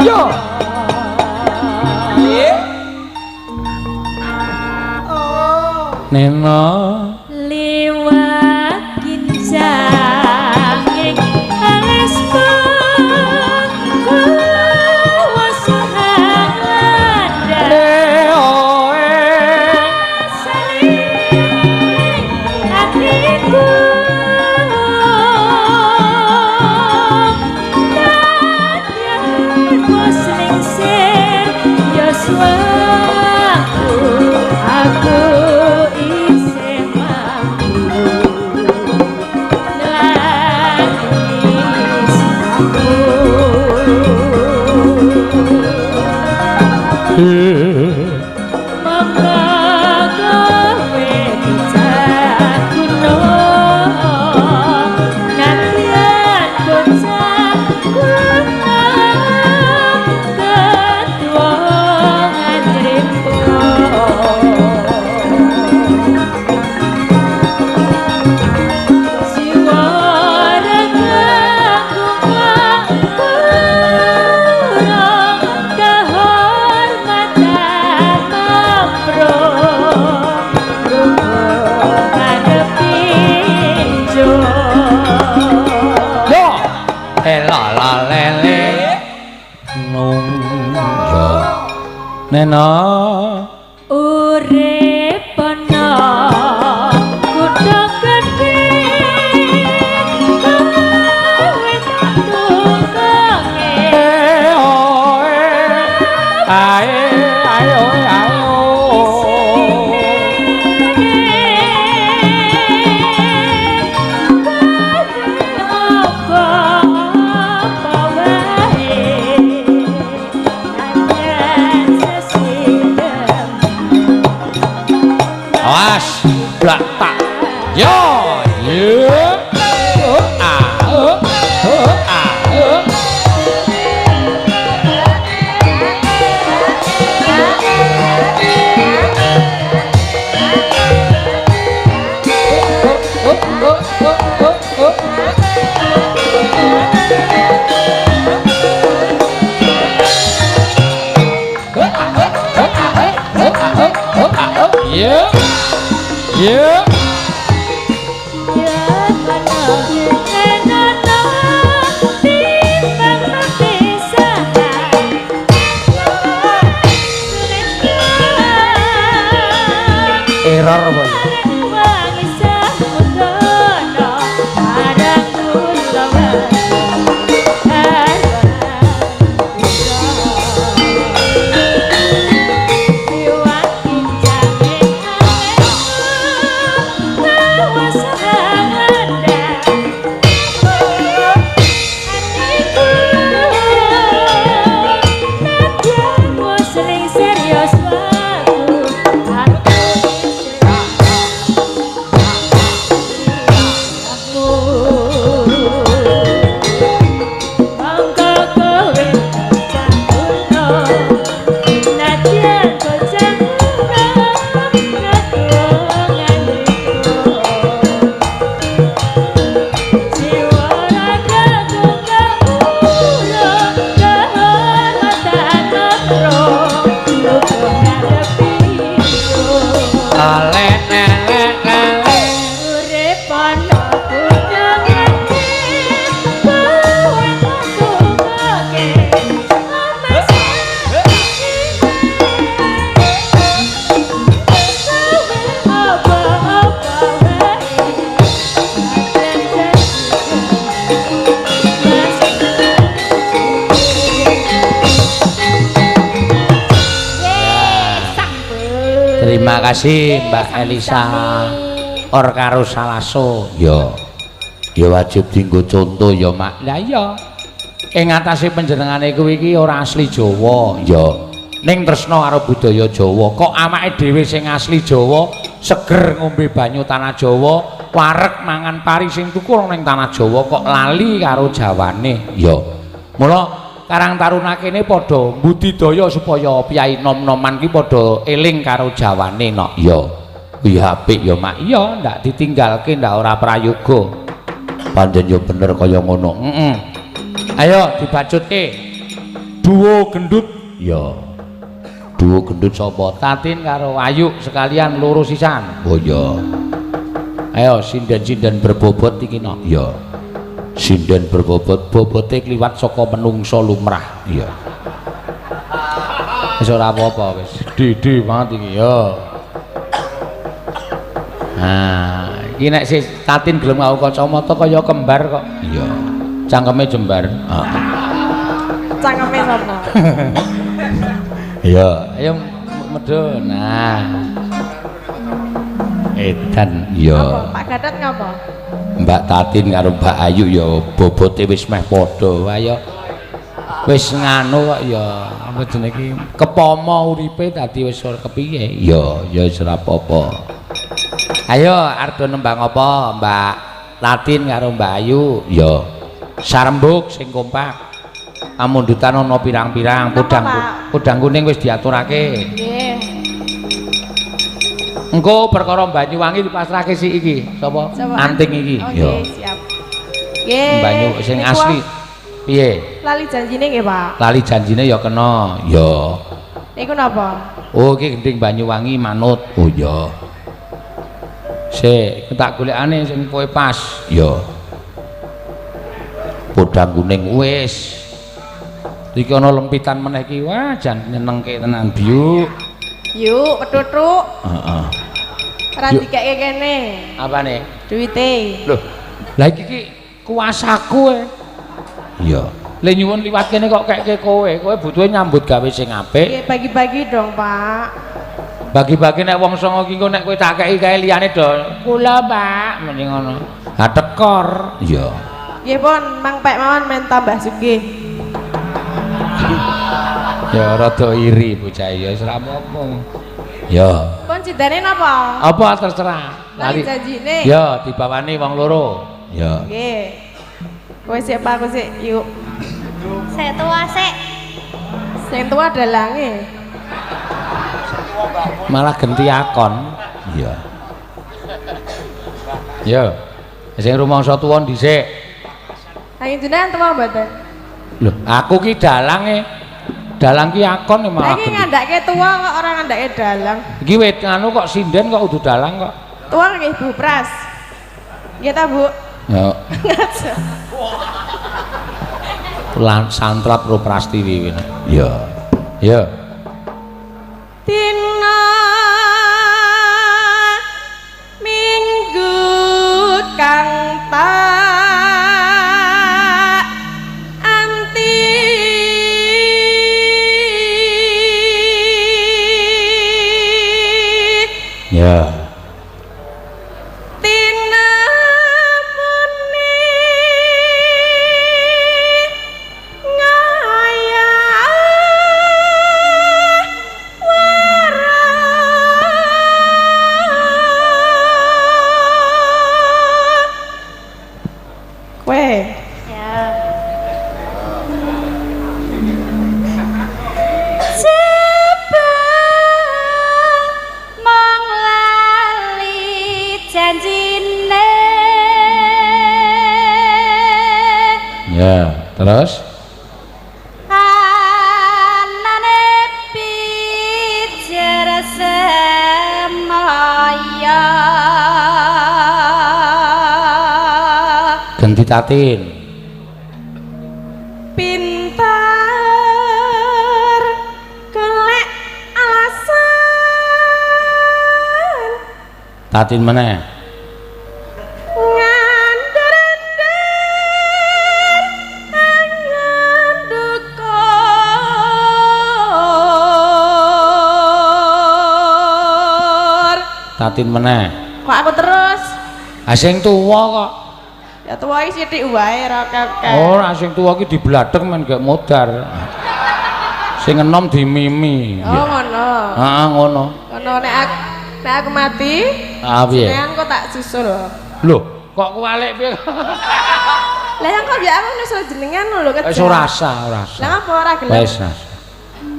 Yo. Neno Liwat kincang ing alis kuwasa landhep. E o e Saling atiku nadyan wis lingsir yuswaku, aku isih mampu nangis aku. Monggo kowe bocah gunung nadyan Le la la le le nung yo nena urip ana kutha gedhe kowe tak tukange ae ae oe ae o. Apa wae najan sesidem. Awas, blak tak. Yo, yo. Oh, ah, oh, oh, ah, oh. Oh, oh, oh, oh, oh, oh. Yeah. Yeah. Ya ana enana timbang perpisahan. Error apa ya? Wangi samudono marang kula. Serius aku, aku monggo kowe sampurna nadyan bocah nganiko jiwa raga kula kehormatan mro lupa ngadepi yo. Ale le le le le. Urip ana kutha gedhe kowe tak tungake omah apa-apa wae najan Terima kasih Mbak Elisa Or karo Salaso. Ya. Ya wajib dienggo contoh ya, Mak. Lah iya. Ing atase panjenengane kuwi iki ora asli Jawa. Ya. Ning tresna karo budaya Jawa. Kok awake dhewe sing asli Jawa seger ngombe banyu tanah Jawa, wareg mangan pari sing tukul ning tanah Jawa kok lali karo Jawane. Ya. Mula Karang Taruna kene padha mbudidaya supaya piyai nom-noman ki padha eling karo Jawane no. Ya. Kuwi apik ya, Mak. Iya, ndak ditinggalke ndak ora prayoga. Pancen ya bener kaya ngono. Heeh. Ayo dibacutke. Duo gendut. Ya. Duo gendut sapa? Tatin karo Ayu sekalian loro sisan. Oh iya. Ayo sinden-sinden berbobot iki no. Ya. Sinden berbobot, bobote kliwat saka menungsa lumrah. Iya. Wis ora apa-apa wis. Dede banget iki ya. Nah, iki nek si Tatin gelem nganggo kacamata kaya kembar kok. Iya. Cangkeme jembar. Heeh. Cangkeme sapa? Iya, ayo medhun. Nah. Edan. Iya. Apa Pak Gatot ngapa? Mbak Tatin karo Mbak Ayu ya bobote wis meh padha. Ayo wis nganu kok ya apa jenenge iki kepama uripe dadi wis ora kepiye. Ya, ya wis ora apa-apa. Ayo arep nembang apa Mbak Tatin karo Mbak Ayu? Ya. Sarembug sing kompak. Amundutan ana pirang-pirang, Napa, Pak? podang kuning wis diaturake. Nggih. Engko perkara Banyuwangi dipasrahke si iki. Sapa? Sapa? Anting iki. Oh, Ya. nggih, siap. Nggih. Banyu sing Niku asli. Piye? Lali janjine nggih, Pak. Lali janjine ya kena. Ya. Niku napa? Oh, iki gending Banyuwangi manut. Oh iya. Sik, tak golekane sing kowe pas. Ya. Podang kuning wis. Iki ana lempitan meneh iki. Wah, jan nyenengke tenan, Biuk. Yuk, petutuk. Heeh. Ora Yuk. dikeke kene. Apane? Duite. Loh, lah iki ki kuasaku e. Iya. Le nyuwun liwat kene kok kekke kowe. Kowe butuhe nyambut gawe sing apik. Nggih, bagi-bagi dong, Pak. Bagi-bagi nek wong songo ki engko nek kowe tak kei kae liyane do kula, Pak, mending ngono. Ha tekor. Iya. Nggih pun, mang pek mawon men tambah sugih. Ya rada iri bocah ya wis ora apa-apa. Ya. Pun cindane napa? Apa terserah. Lali janjine. Ya, dibawani wong loro. Ya. Nggih. Kowe sik Pak, aku sik yuk. Sik tua sik. Sing tua dalange. Malah genti akon. Iya. Ya. Sing rumangsa tuwa dhisik. Lah jenengan tua mboten? Lho, aku ki dalange. Dalang ki akon Lah malah. iki ngandhake tua kok ora ngandhake dalang. Iki wit nganu kok sinden kok udu dalang kok. Tua nggih Bu Pras. Nggih ta, Bu? Ya. Ngajar. Lan santrap ro prastiwi kuwi. Ya. Ya. Dina Minggu kang tak anti Ya. Tinamune ngaya wara kowe Ya. Sebab mong lali janjine. Ya, terus Anane pijer semaya. Genti Tatin. Pintar golek alasan Tatin meneh. Ngandar-andar angan dukur. Tatin meneh. Kok aku terus? Ah sing tuwa kok. Ya tuwa iki sithik wae ora kakek. Ora sing tuwa ki dibladheg men gak modar. Sing enom dimimi. Oh ngono. Heeh ngono. Ngono nek aku mati, Ah piye? jenengan kok tak susul. Lho, kok kuwalik piye? Lah yang kok ya aku nyusul jenengan lho kejar. Wis ora sah, ora sah. Lah ngapa ora gelem? Wis.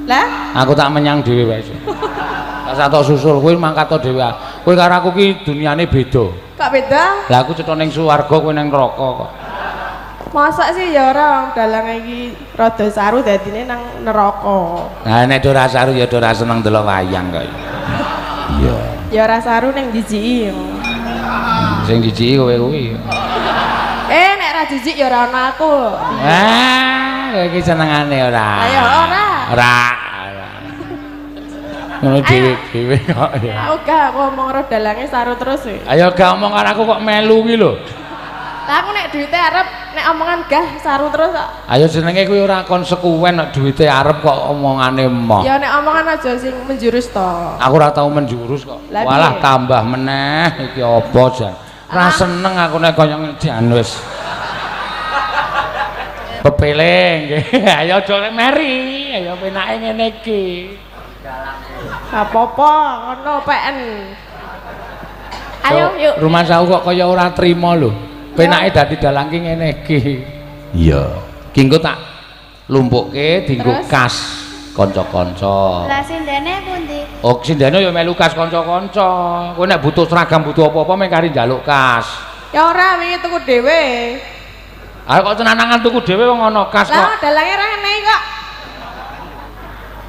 Lah Aku tak menyang dhewe wis. Tak tok susul kowe mangkat to dhewe. Kowe karo aku ki duniane beda. Kok beda? Lah aku cetha ning swarga kowe ning neraka kok. Mosok sih ya ora wong dalang iki rada saru dadine nang neraka. Nah nek ora saru ya ora seneng delok wayang kok. Iya. Ya ora saru ning jijiki. Sing jijiki kowe kuwi. Eh nek ora jijik ya ora ono aku. Ah, kowe iki senengane ora. Ayo ora. Ora. Ora. Ngono dhewe-dhewe kok ya. Aku gak aku ngomong karo dalange saru terus e. Ayo gak omong karo aku kok melu ki lho. Lah aku nek duwite arep nek omongan gah saru terus kok. Ayo jenenge kuwi ora konsekuen nek duwite arep kok omongane emoh. Ya nek omongan aja sing menjurus to. Aku ora tau menjurus kok. Lah Walah piye? tambah meneh iki apa jan. Ora seneng aku nek kaya ngene jan wis. Pepeling nggih. Ayo aja lek meri, ayo penake ngene iki. Apa-apa ngono PN. Ayo yuk. Rumah saku kok kaya ora trima lho. Penake dadi dalang ki ngene iki. Iya. Ki engko tak lumpukke dienggo kas kanca-kanca. Lah sindene pundi? Oh, sindene ya melu kas kanca-kanca. Kowe nek butuh seragam butuh apa-apa meng kari njaluk kas. Ya ora wingi tuku dhewe. Ayo kok tenangan tuku dhewe wong ana kas kok. Lah dalange ra ngene kok.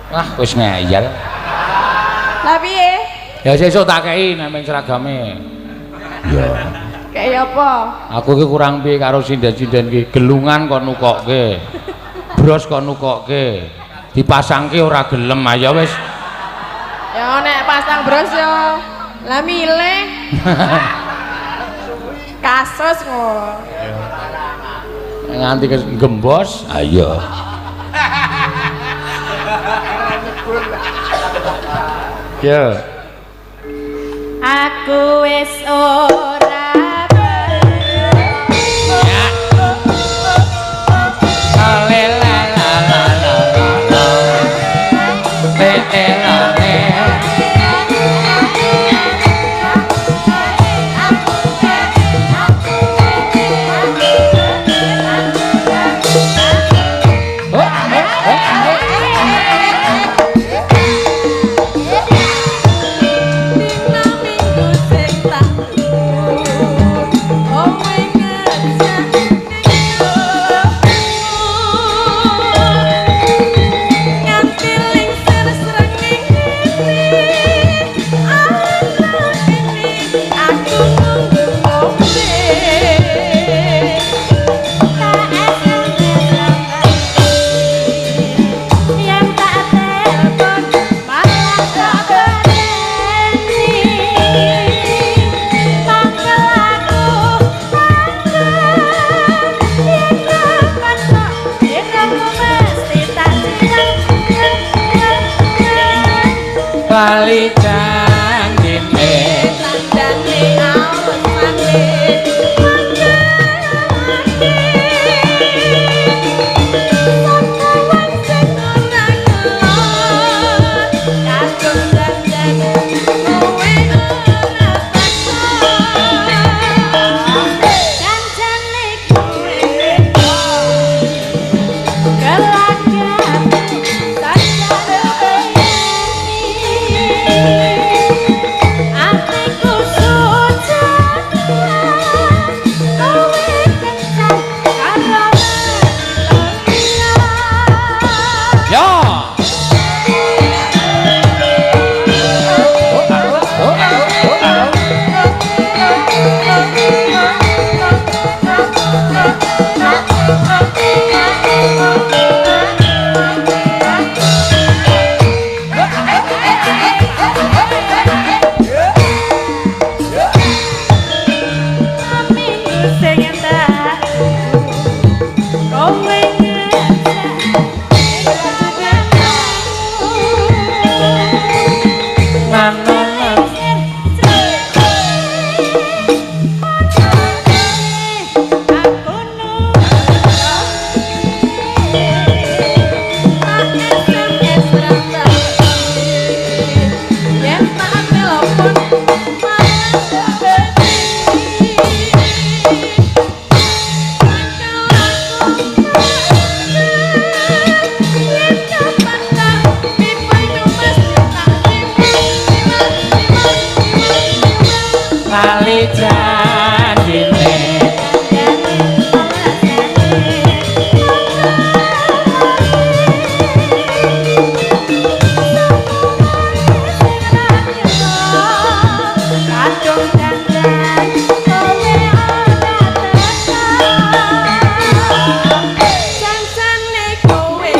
Wah, wis ngeyel. Lah piye? Ya sesuk tak kei nek meng seragame. Iya. Kei Dikeki apa? Aku iki kurang piye karo sinden-sinden iki, gelungan kok nukokke. Bros kok nukokke. Dipasangke ora gelem, ayo wis. Ya nek pasang bros yo. Lah milih. Kasus kok. Nganti gembos, ayo. Ya. Aku wis ora Ya. Ale la la la la la. Le le la le. Oh, oh, oh, oh. Dina minggu sing tak kowe ngejak nganti lingsir srengenge ana ini aku nunggu kowe. Yang tak telepon malah tak berhenti. Mangkel aku mangkel, yen kapan kok diramu mesti tak tilang. Bali janjine. Tandane alesane saka wong sing ora kelon kadung dandan kowe ora takon. Janjane kowe kelakon atiku suci kowe kencan karo liya. Ya. Oh, oh, oh, oh. Minggu sing tak kowe ngejak Na na na. SMS ra yen tak telepon malah tak beti. Yen kapan tak pipa mesti tak timbang timbang timbang timbang. Lali janjine. Kadung dandan kowe ora tekan. Sansane kowe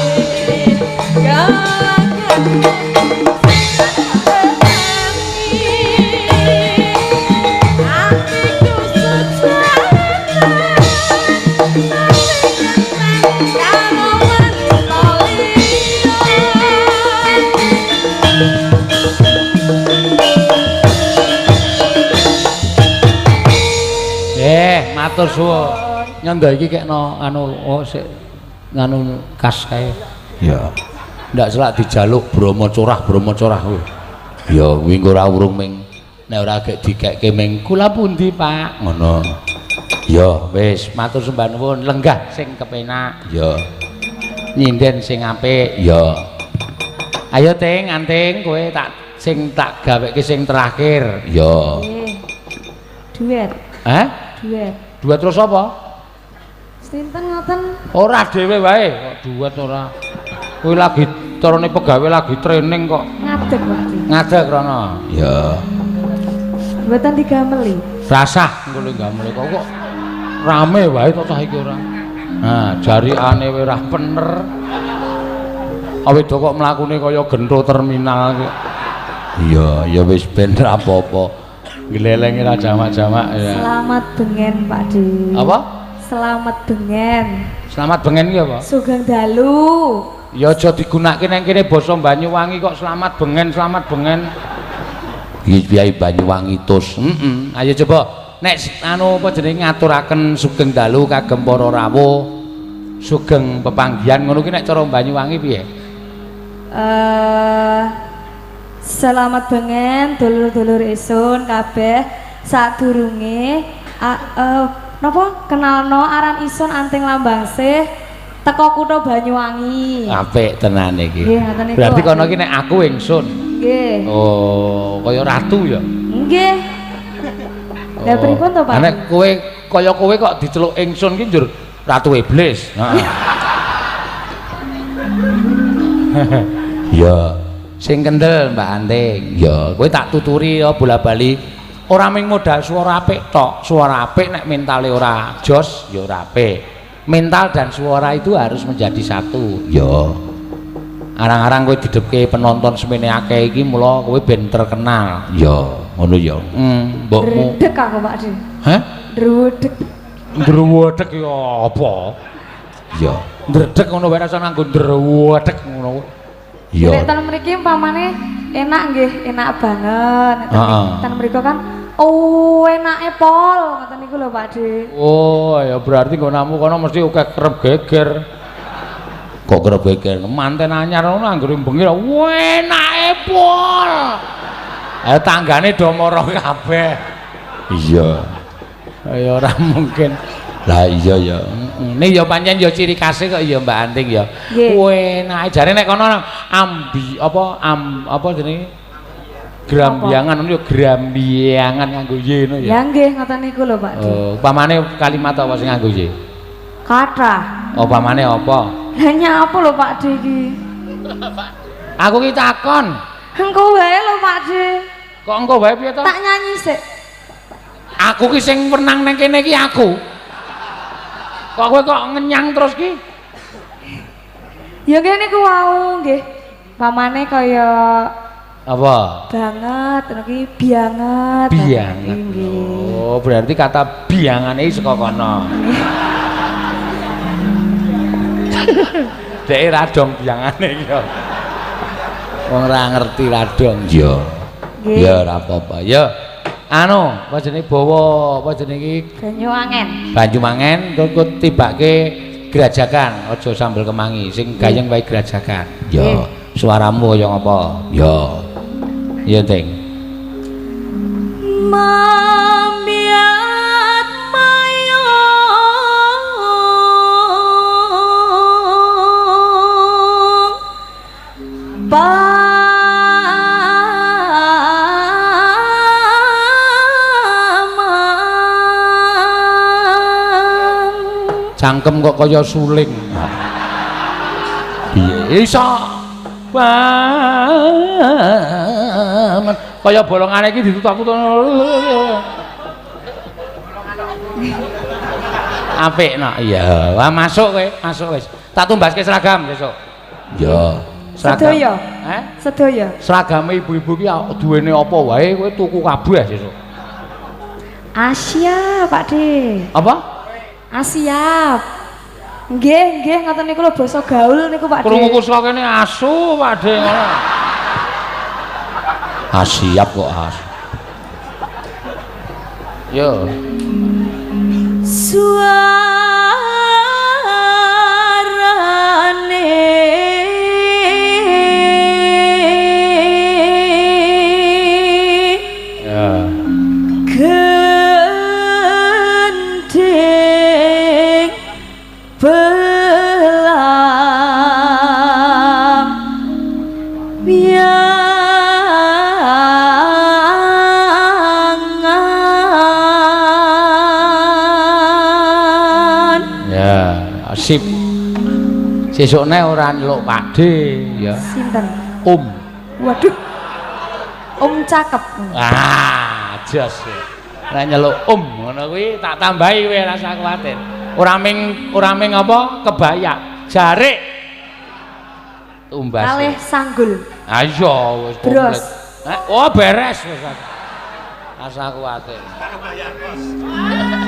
atiku karo wanita liya. Matur suwun. Nyanda iki kekno anu oh sik nganu kas kae. Ya. Ndak selak dijaluk Bromo curah kuwi. Ya kuwi engko ora urung ming nek ora gek dikekke ming kula pundi Pak ngono. Ya wis matur sembah nuwun lenggah sing kepenak. Ya. Nyinden sing apik. Ya. Ayo Ting anting kowe tak sing tak gaweke sing terakhir. Ya. Duet. Hah? Duet. Duet terus apa? Sinten ngoten? Ora dhewe wae kok duet ora. Kuwi lagi carane pegawe lagi training kok. Ngadeg Pak. Ngadeg rono. Ya. Mboten digameli. Rasah engko lho gameli kok kok rame wae to cah iki ora. Nah, jarikane wae ora pener. Awit kok mlakune kaya gentho terminal ki. Iya, ya wis ben ra apa-apa. Glelenge ra jamak-jamak ya. Selamat bengen Pak De. Apa? Selamat bengen. Selamat bengen ki apa? Sugeng dalu. Ya aja digunakake nang kene basa Banyuwangi kok selamat bengen, selamat bengen. Iki piye Banyuwangi tus. Heeh. Ayo coba nek anu apa jenenge ngaturaken sugeng dalu kagem para rawuh. Sugeng pepanggihan ngono ki nek cara Banyuwangi piye? Selamat bengen dulur-dulur isun kabeh sadurunge napa kenalno aran isun Anting Lambangsih teko kutha Banyuwangi. Apik tenan iki. Nggih, ngoten niku. Berarti kono iki nek aku ingsun. Nggih. Oh, kaya ratu ya? Nggih. Lah pripun to, Pak? Lah nek kowe kaya kowe kok diceluk ingsun ki njur ratu iblis. Heeh. Ya, sing kendel Mbak Anting. Ya, kowe tak tuturi ya bola-bali. Ora mung modal swara apik tok. Swara apik nek mentale ora jos ya ora apik. Mental dan suara itu harus menjadi satu. Ya. Arang-arang kowe didhepke penonton semene akeh iki mula kowe ben terkenal. Ya, ngono ya. Mbokmu. Ndredeg aku Pak De. Hah? Ndredeg. Ndredeg ya apa? Ya. Ndredeg ngono wae rasa nganggo ndredeg ngono. Iya. Nek ten mriki umpamane enak nggih, enak banget. Nek ten mriko kan oh enake pol ngoten niku lho Pak De. Oh, ya berarti nggonamu kono mesti akeh kerep geger. Kok kerep geger? Manten anyar ngono anggere bengi enake pol. Tanggane do mara kabeh. Iya. Ya ora mungkin. Lah iya ya. Ini ya pancen ya ciri khase kok ya Mbak Anting ya. Enake jare nek kono ambi apa am apa jenenge? Grambiangan ngono ya grambiangan nganggo y ngono ya. Ya nggih ngoten niku lho Pak. Oh, upamane kalimat apa sing nganggo y? Kathah. Oh, upamane apa? Lah nyapa lho Pak De iki? Aku ki takon. Engko wae lho Pak De. Kok engko wae piye to? Tak nyanyi sik. Aku ki sing wenang nang kene iki aku. Kok kowe kok ngenyang terus ki? Ya nggih niku wau nggih. Pamane kaya apa? Banget, ngono ki bianget. Bianget. Oh, berarti kata biangane iki saka kono. Dhek radong biangane iki. Wong ora ngerti radong. Ya. Ya ora apa-apa. Ya. Anu, apa jenenge bawa apa jenenge iki? Banyuwangen. Banyuwangen engko tibake Grajagan, aja sambel kemangi, sing gayeng wae Grajagan. Ya. Suaramu kaya ngapa? Ya. Ya, Ting. Mamiat mayong cangkem kok kaya suling. Piye iso? Kaya bolongane iki ditutup-tutup. Apik nak. Iya, wah masuk kowe, masuk wis. Tak tumbaske seragam besok. Ya. Seragam. Sedaya. Heh? Sedaya. Seragame ibu-ibu ki duwene apa wae kowe tuku kabeh sesuk. Asia, Pak De. Apa? Asiap. Nggih, nggih ngoten niku lho basa gaul niku Pak De. Krungu kusla kene asu Pak De ngono. Asiap kok asu. Yo. Suarane ya. Gending belam biangan. Ya, sip. Sesukne ora nyeluk Pakde ya. Sinten? Om. Waduh. Om cakep. Ah, jos. Nek nyeluk om ngono kuwi tak tambahi kowe rasa kuwatir. Ora ming apa kebaya, jarik. Tumbas. Kalih sanggul. Ah iya wis komplit. Oh beres wis. Rasa kuwatir.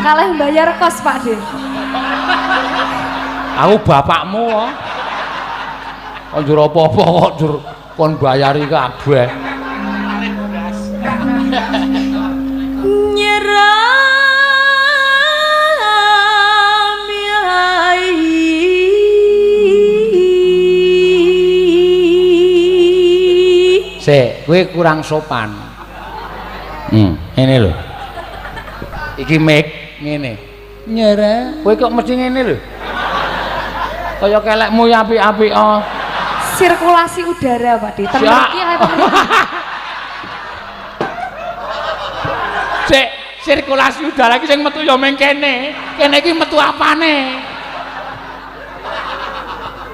Kalih bayar kos Pak De. Aku bapakmu kok. Kok njur apa-apa kok njur kon bayari kabeh. Nyeram yai. Sik, kowe kurang sopan. Ngene lho. Iki mic ngene. Nyerah. Kowe kok mesti ngene lho. Kaya kelekmu ya apik-apik oh. Sirkulasi udara Pak De. Ten mriki ae Pak. Sik, sirkulasi udara iki sing metu ya meng kene. Kene iki metu apane?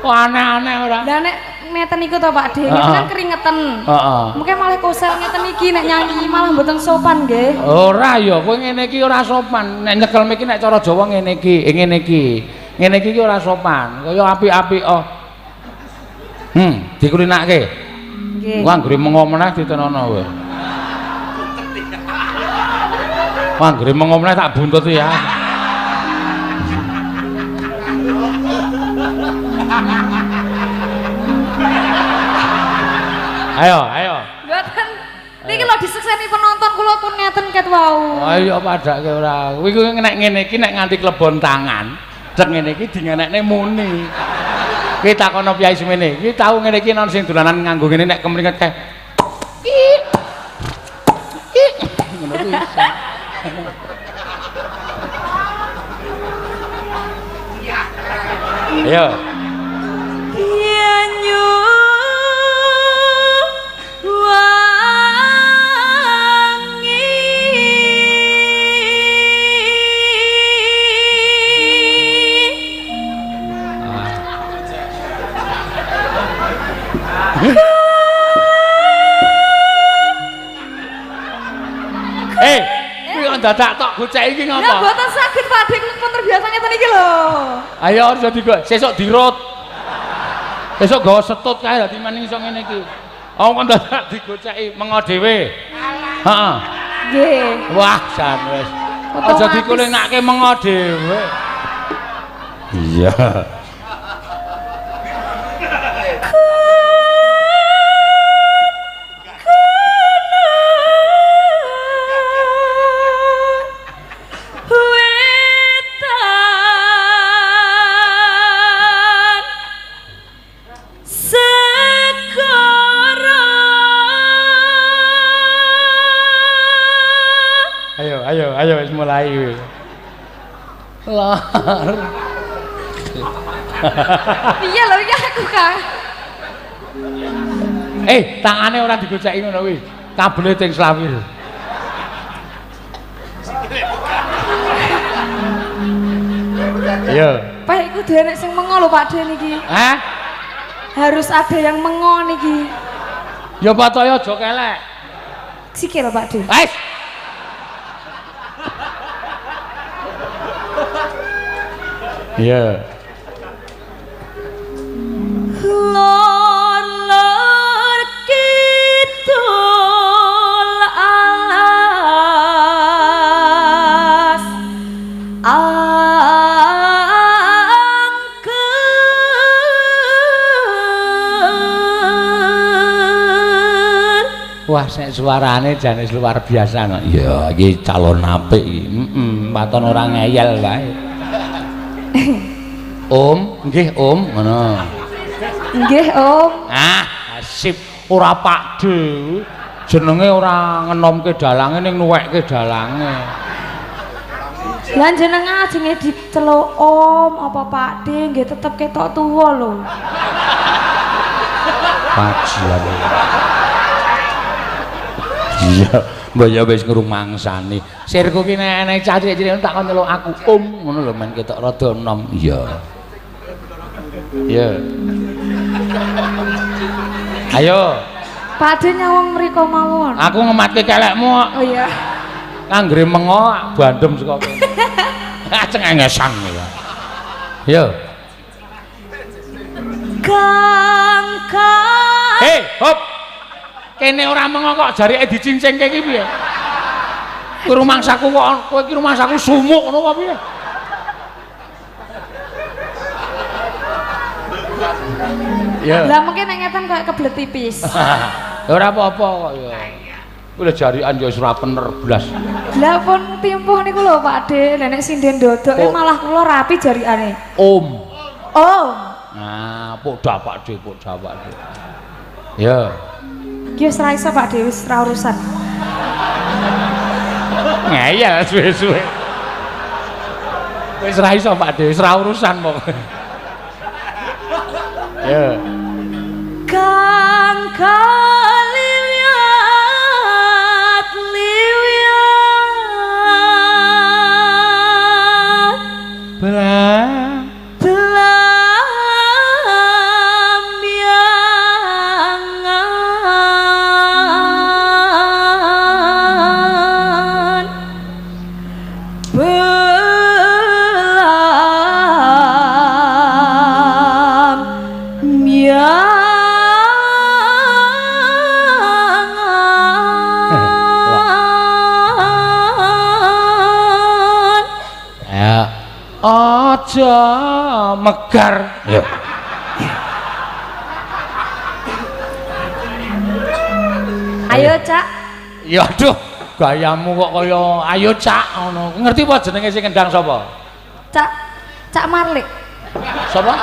Kok aneh-aneh ora? Lah nek ngeten niku to Pak De, ngeten kan keringetan. Heeh. Mungkin malah kosel ngeten iki nek nyanyi malah mboten sopan nggih. Ora ya, kowe ngene iki ora sopan. Nek nyekel miki nek cara Jawa ngene iki, ngene iki. Ngene iki ora sopan. Kaya apik-apik oh. Dikulinake. Nggih. Wah, anggere mengo meneh ditenono kowe. Wah, anggere mengo meneh tak buntut ya. Ayo, ayo. Mboten. Niki lho disekseni penonton kula pun ngeten ket wau. Ayo padake ora. Kuwi kuwi nek ngene iki nek nganti klebon tangan, cek ngene iki dingenekne muni. Ki takono piyai semene. Iki tau ngene iki non sing dolanan nganggo ngene nek kemringet kae. Ngono kuwi iso. Ayo. Nyanyu wangi. Kuwi kok dadak tok gocek iki ngopo? Lah mboten saged Pak De, kula pun terbiasa ngeten iki lho. Ayo aja digo, sesuk dirut. Sesuk gawa setut kae dadi maning iso ngene iki. Oh kok dadak digoceki mengo dhewe. Heeh. Nggih. Wah, jan wis. Aja dikulinake mengo dhewe. Iya. Wetan segara. Ayo, ayo, ayo wis mulai wis. Lor. Piye lho iki aku, Kang? Tangane ora digoceki ngono kuwi. Kabele teng slawir. Iya. Pak iku kudu enek sing mengo lho Pak De niki. Hah? Harus ada yang mengo niki. Ya patoke aja kelek. Sikil Pak De. Wes. Iya. Lor lor kidul alas angker. Wah, sek suarane jane luar biasa no. Iya, iki calon apik iki. Heeh, waton ora ngeyel wae. Om, nggih Om, ngono. Nggih, Om. Ah, sip. Ora Pak De. Jenenge ora ngenomke dalange ning nuwekke dalange. Lah jenengan ajenge diceluk Om apa Pak De nggih tetep ketok tuwa lho. Pajian. Iya, mbok ya wis ngrumangsani. Sirku ki nek enek cah cilik-cilik tak kon nyeluk aku Om ngono lho men ketok rada enom. Iya. Iya. Ayo. Pak De nyawang mriko mawon. Aku ngematke kelekmu kok. Oh iya. Anggere mengo bandem saka kene. Cengengesan ya. Yo. Kang kang. Hei, hop. Kene ora mengo kok jarike dicincingke iki piye? Kuwi rumangsaku kok kowe iki rumangsaku sumuk ngono apa piye? Ya. Lah mungkin nek ngeten koyo kebelet pipis. Ora apa-apa kok ya. Kuwi lho jarikan ya wis ora pener blas. Lah pun timpuh niku lho Pak De, nek sinden dodoke malah kula rapi jarikane. Om. Om. Nah, poda Pak De, poda Pak De. Ya. Iki wis ra iso Pak De, wis ra urusan. Ngeyel suwe-suwe. Wis ra iso Pak De, wis ra urusan pokoke. Ya. Kang kaliwat liwat belam belam yangan belam yangan. Ya. Aja megar. Ya. Ayo Cak. Ya aduh, gayamu kok kaya ayo Cak ngono. Ngerti apa jenenge sing kendang sapa? Cak Cak Marlik. Sapa?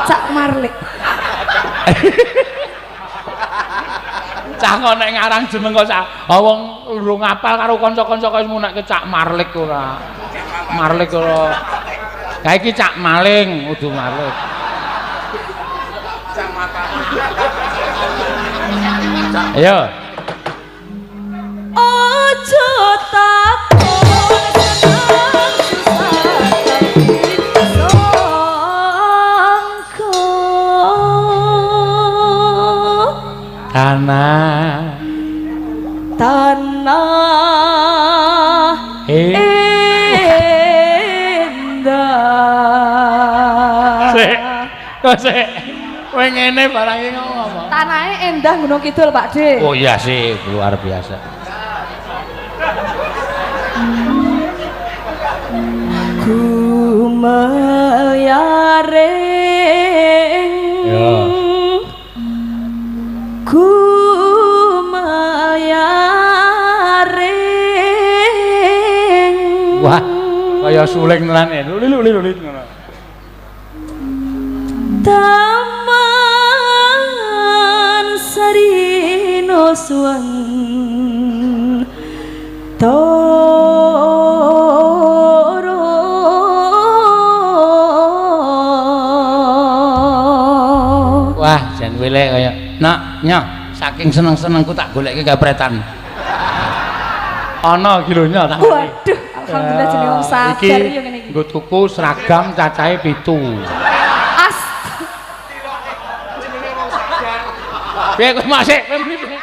Cak Marlik. Cak kok nek ngarang jeneng kok cak. Ha wong urung apal karo kanca-kanca kok wis munekke Cak Marlik ora. Marlik ora. Kae iki Cak Maling, kudu Marlik. Cak Matamu. Ayo. Ojo takon seneng susah sangka Tanah tanah endah. Sik. Kok sik. Kowe ngene barang iki ngomong apa? Tanahe endah Gunung Kidul, Pak De. Oh iya sih, luar biasa. Gumelyaring. Ya. Gumelyaring. Wah, kaya suling tenan e. Luli luli luli ngono. Taman Sarino Suwan Toro. Wah, jan welek kaya. Nak, nyoh, saking seneng-senengku tak golekke kapretan. Ana iki lho nyoh tak. Waduh, alhamdulillah jenenge wong sadar yo ngene iki. Nggo tuku seragam cacahe 7. As. Piye kowe masih kowe muni piye?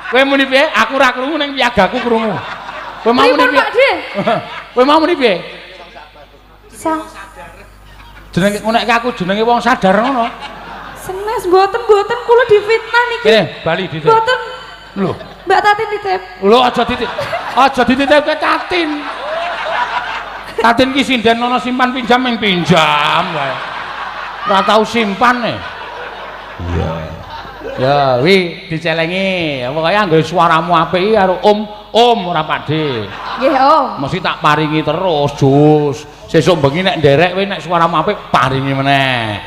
Kowe muni piye? Aku ora krungu ning piyagaku krungu. Kowe mau muni piye? Pak De? Kowe mau muni piye? Sa Jenenge ngonekke aku jenenge wong sadar ngono. Senes mboten-mboten kula difitnah niki. Kene bali ditip. Mboten. Lho, Mbak Tatin ditip. lho aja ditip. Aja dititipke Tatin. Tatin ki sinden ana simpan pinjam ming pinjam wae. Ora tau simpan e. Iya. Ya, wi dicelengi. Pokoke anggere suaramu apik iki karo Om, Om ora Pak De. Nggih, Om. Mesti tak paringi terus, Jus. Sesuk bengi nek nderek kowe nek suaramu apik paringi meneh.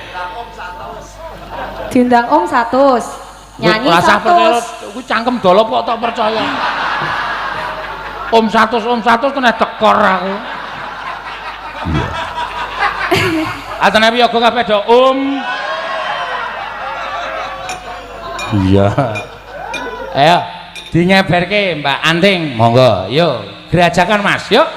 Diundang Om 100. Nyanyi Rasa percaya 100. kuwi cangkem dolop kok tak percaya. Om 100, Om 100 kena tekor aku. Iya. Atene piye kabeh do Om. Iya. Ayo dingeberke Mbak Anting, monggo. Yo, gerajakan Mas, yuk.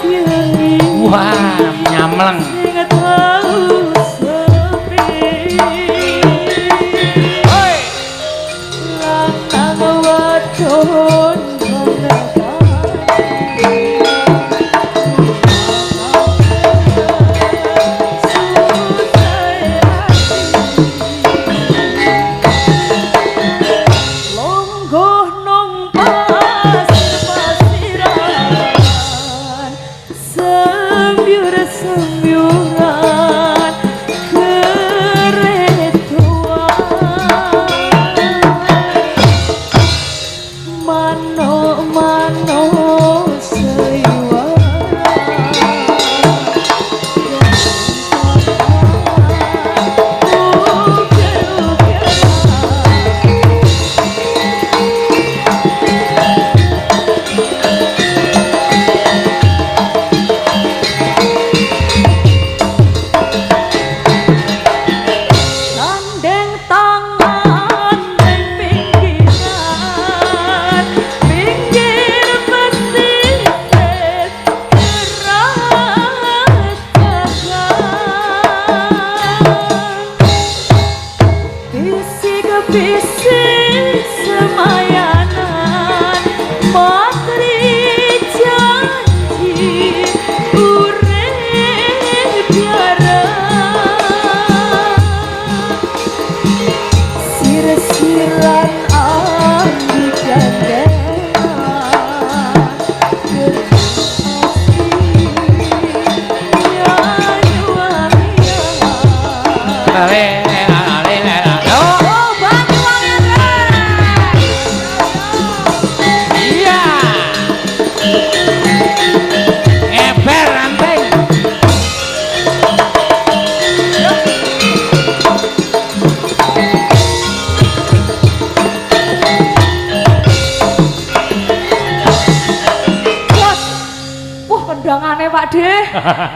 bengi. Wah, nyamleng. Sing tau sepi. Hoi. Lanang wadon.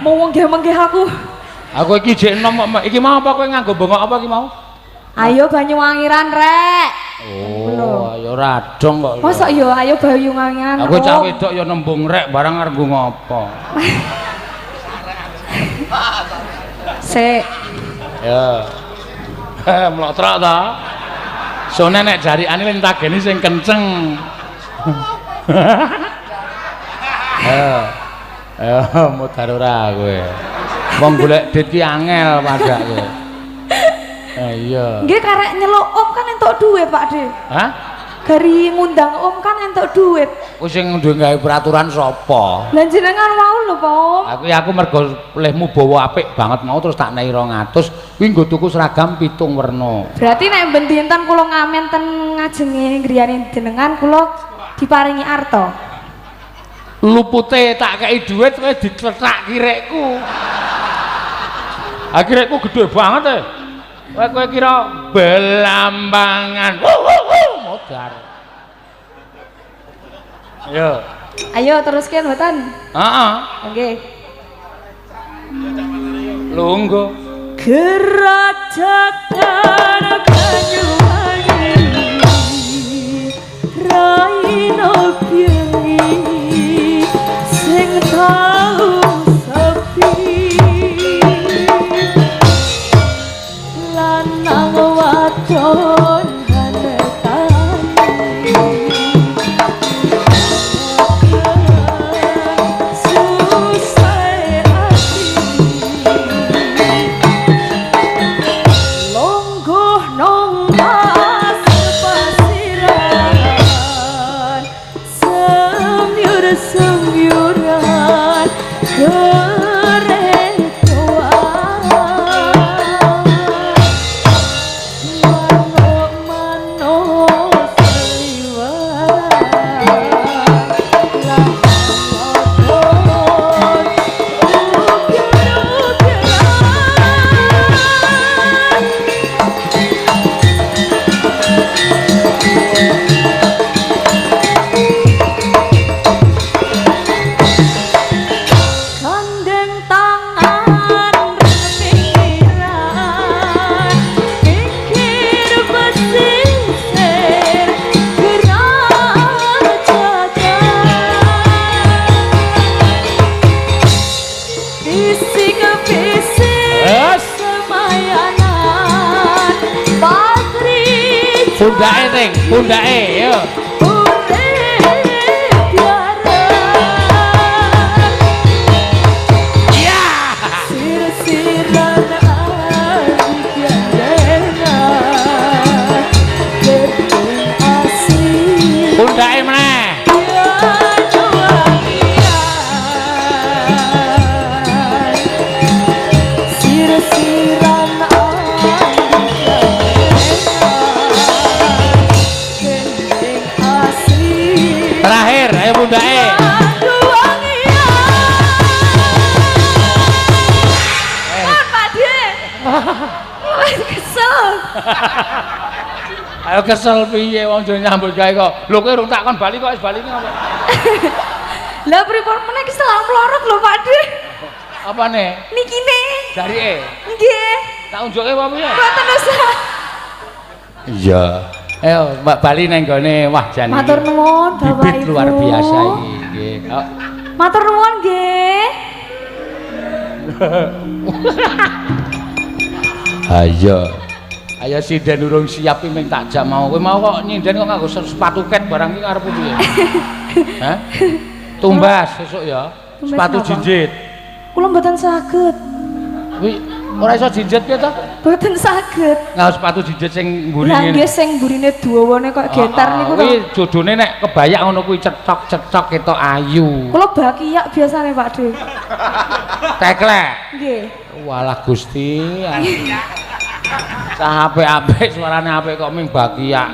Mau menggeh-menggeh aku. Aku iki jek enom kok. Iki mau apa kowe nganggo bongok apa iki mau? Ayo Banyuwangiran rek. Oh, ayo radong kok. Mosok yo ayo Banyuwangiran. Aku cah wedok yo nembung rek barang arep nggo ngopo. Sik. Ya. Mlotrok ta. Sone nek jarikane ning tagene sing kenceng. Ya. Ayo modar ora kowe. Wong golek dit ki angel padha kowe. Iya. Nggih karek nyeluk om kan entuk duit, Pak De. Hah? Gari ngundang om kan entuk duit. Ku sing duwe gawe peraturan sapa? Lah jenengan wau lho, Pak Om. Aku mergo lehmu bawa apik banget mau terus tak nei 200 kuwi nggo tuku seragam 7 werna. Berarti nek ben dinten kula ngamen ten ngajenge griyane jenengan kula diparingi arta. Lupute tak kei duit kowe dicethak kirekku. Ah kirekku gede banget e. Kowe kira belambangan. Modar. Ayo. Ayo terusken mboten? Heeh. Nggih. Lungguh. Gerajakan Banyuwangi raino bengi sing tau sepi lanang wadon Pundake ning, pundake yo. Iya. Pundake meneh. Terakhir, ayo pundake. Pak De. Kesel. Ayo kesel piye wong jo nyambut gawe kok. Lho kowe urung tak kon bali kok wis bali ki ngapa? Lah pripun meneh iki selang mlorot lho Pak De. Apane? Nikine. Jarike. Nggih. Tak unjuke apa piye? Mboten usah. Iya. Ayo Mbak bali nang gone wah jan. Matur nuwun Bapak Bibit Ibu. luar biasa iki. Nggih. Oh. Matur nuwun nggih. Ayo. Ayo sinden urung siap iki ming tak jak mau. Kowe mau kok nyinden kok nganggo sepatu ket barang iki karepmu piye? Hah? Tumbas sesuk ya. Tumbas Sepatu napa? jinjit. Kula mboten saged. Kuwi ora iso jinjit piye to? Mboten saged. Nganggo sepatu jinjit sing mburi Lah ngene. nggih sing mburine dawane kok getar niku to. Kuwi jodone nek kebayak ngono kuwi cetok-cetok ketok ayu. Kula bakiyak biasane Pak De. Teklek. Nggih. Walah Gusti. Cah apik-apik suarane apik kok ming bakiak.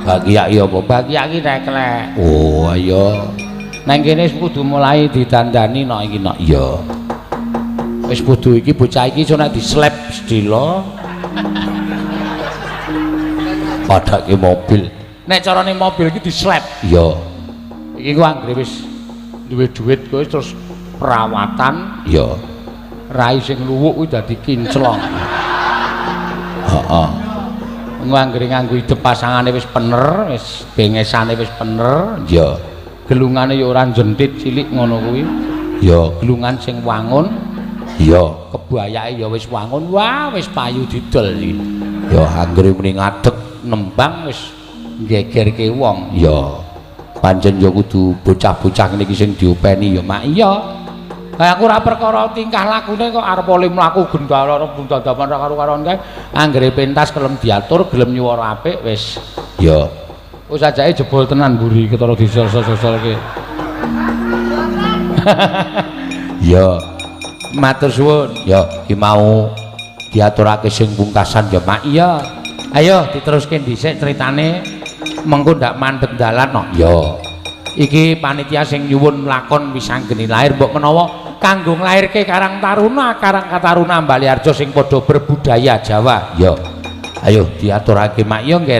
Bakiak ya apa? Bakiak iki teklek. Oh, ayo. Nang kene wis kudu mulai didandani nok iki nok. Iya. Wis kudu iki bocah iki iso nek dislep sedhela. Padake mobil. Nek carane mobil iki dislep. Iya. Iki ku anggere wis duwe duit kowe terus perawatan. Iya. Rai sing luwuk kuwi dadi kinclong. Heeh. Engko anggere nganggo idep pasangane wis pener, wis bengesane wis pener, ya. Gelungane ya ora jentit cilik ngono kuwi. Ya, gelungan sing wangun, ya, kebayake ya wis wangun. Wah, wis payu didol iki. Ya anggere muni ngadeg nembang wis nggegerke wong. Ya. Pancen ya kudu bocah-bocah ngene iki sing diopeni ya, Mak. Iya. Kayak aku ora perkara tingkah lakune kok arep oleh mlaku gendala arep dandaman ra karo-karoan kae. Anggere pentas kelem diatur, gelem nyuwara apik wis. Ya. Wis ajake jebol tenan mburi ketara disol-sol-solke. Ya. Matur suwun. Ya, ki mau diaturake sing pungkasan ya, Mak. Iya. Ayo diteruske dhisik critane. Mengko ndak mandeg dalan no. Ya. Iki panitia sing nyuwun lakon Wisanggeni lahir mbok menawa kanggo nglairke Karang Taruna, Karang Kataruna Baliharjo sing padha berbudaya Jawa. Ya. Ayo diaturake Mak ya, Ngger.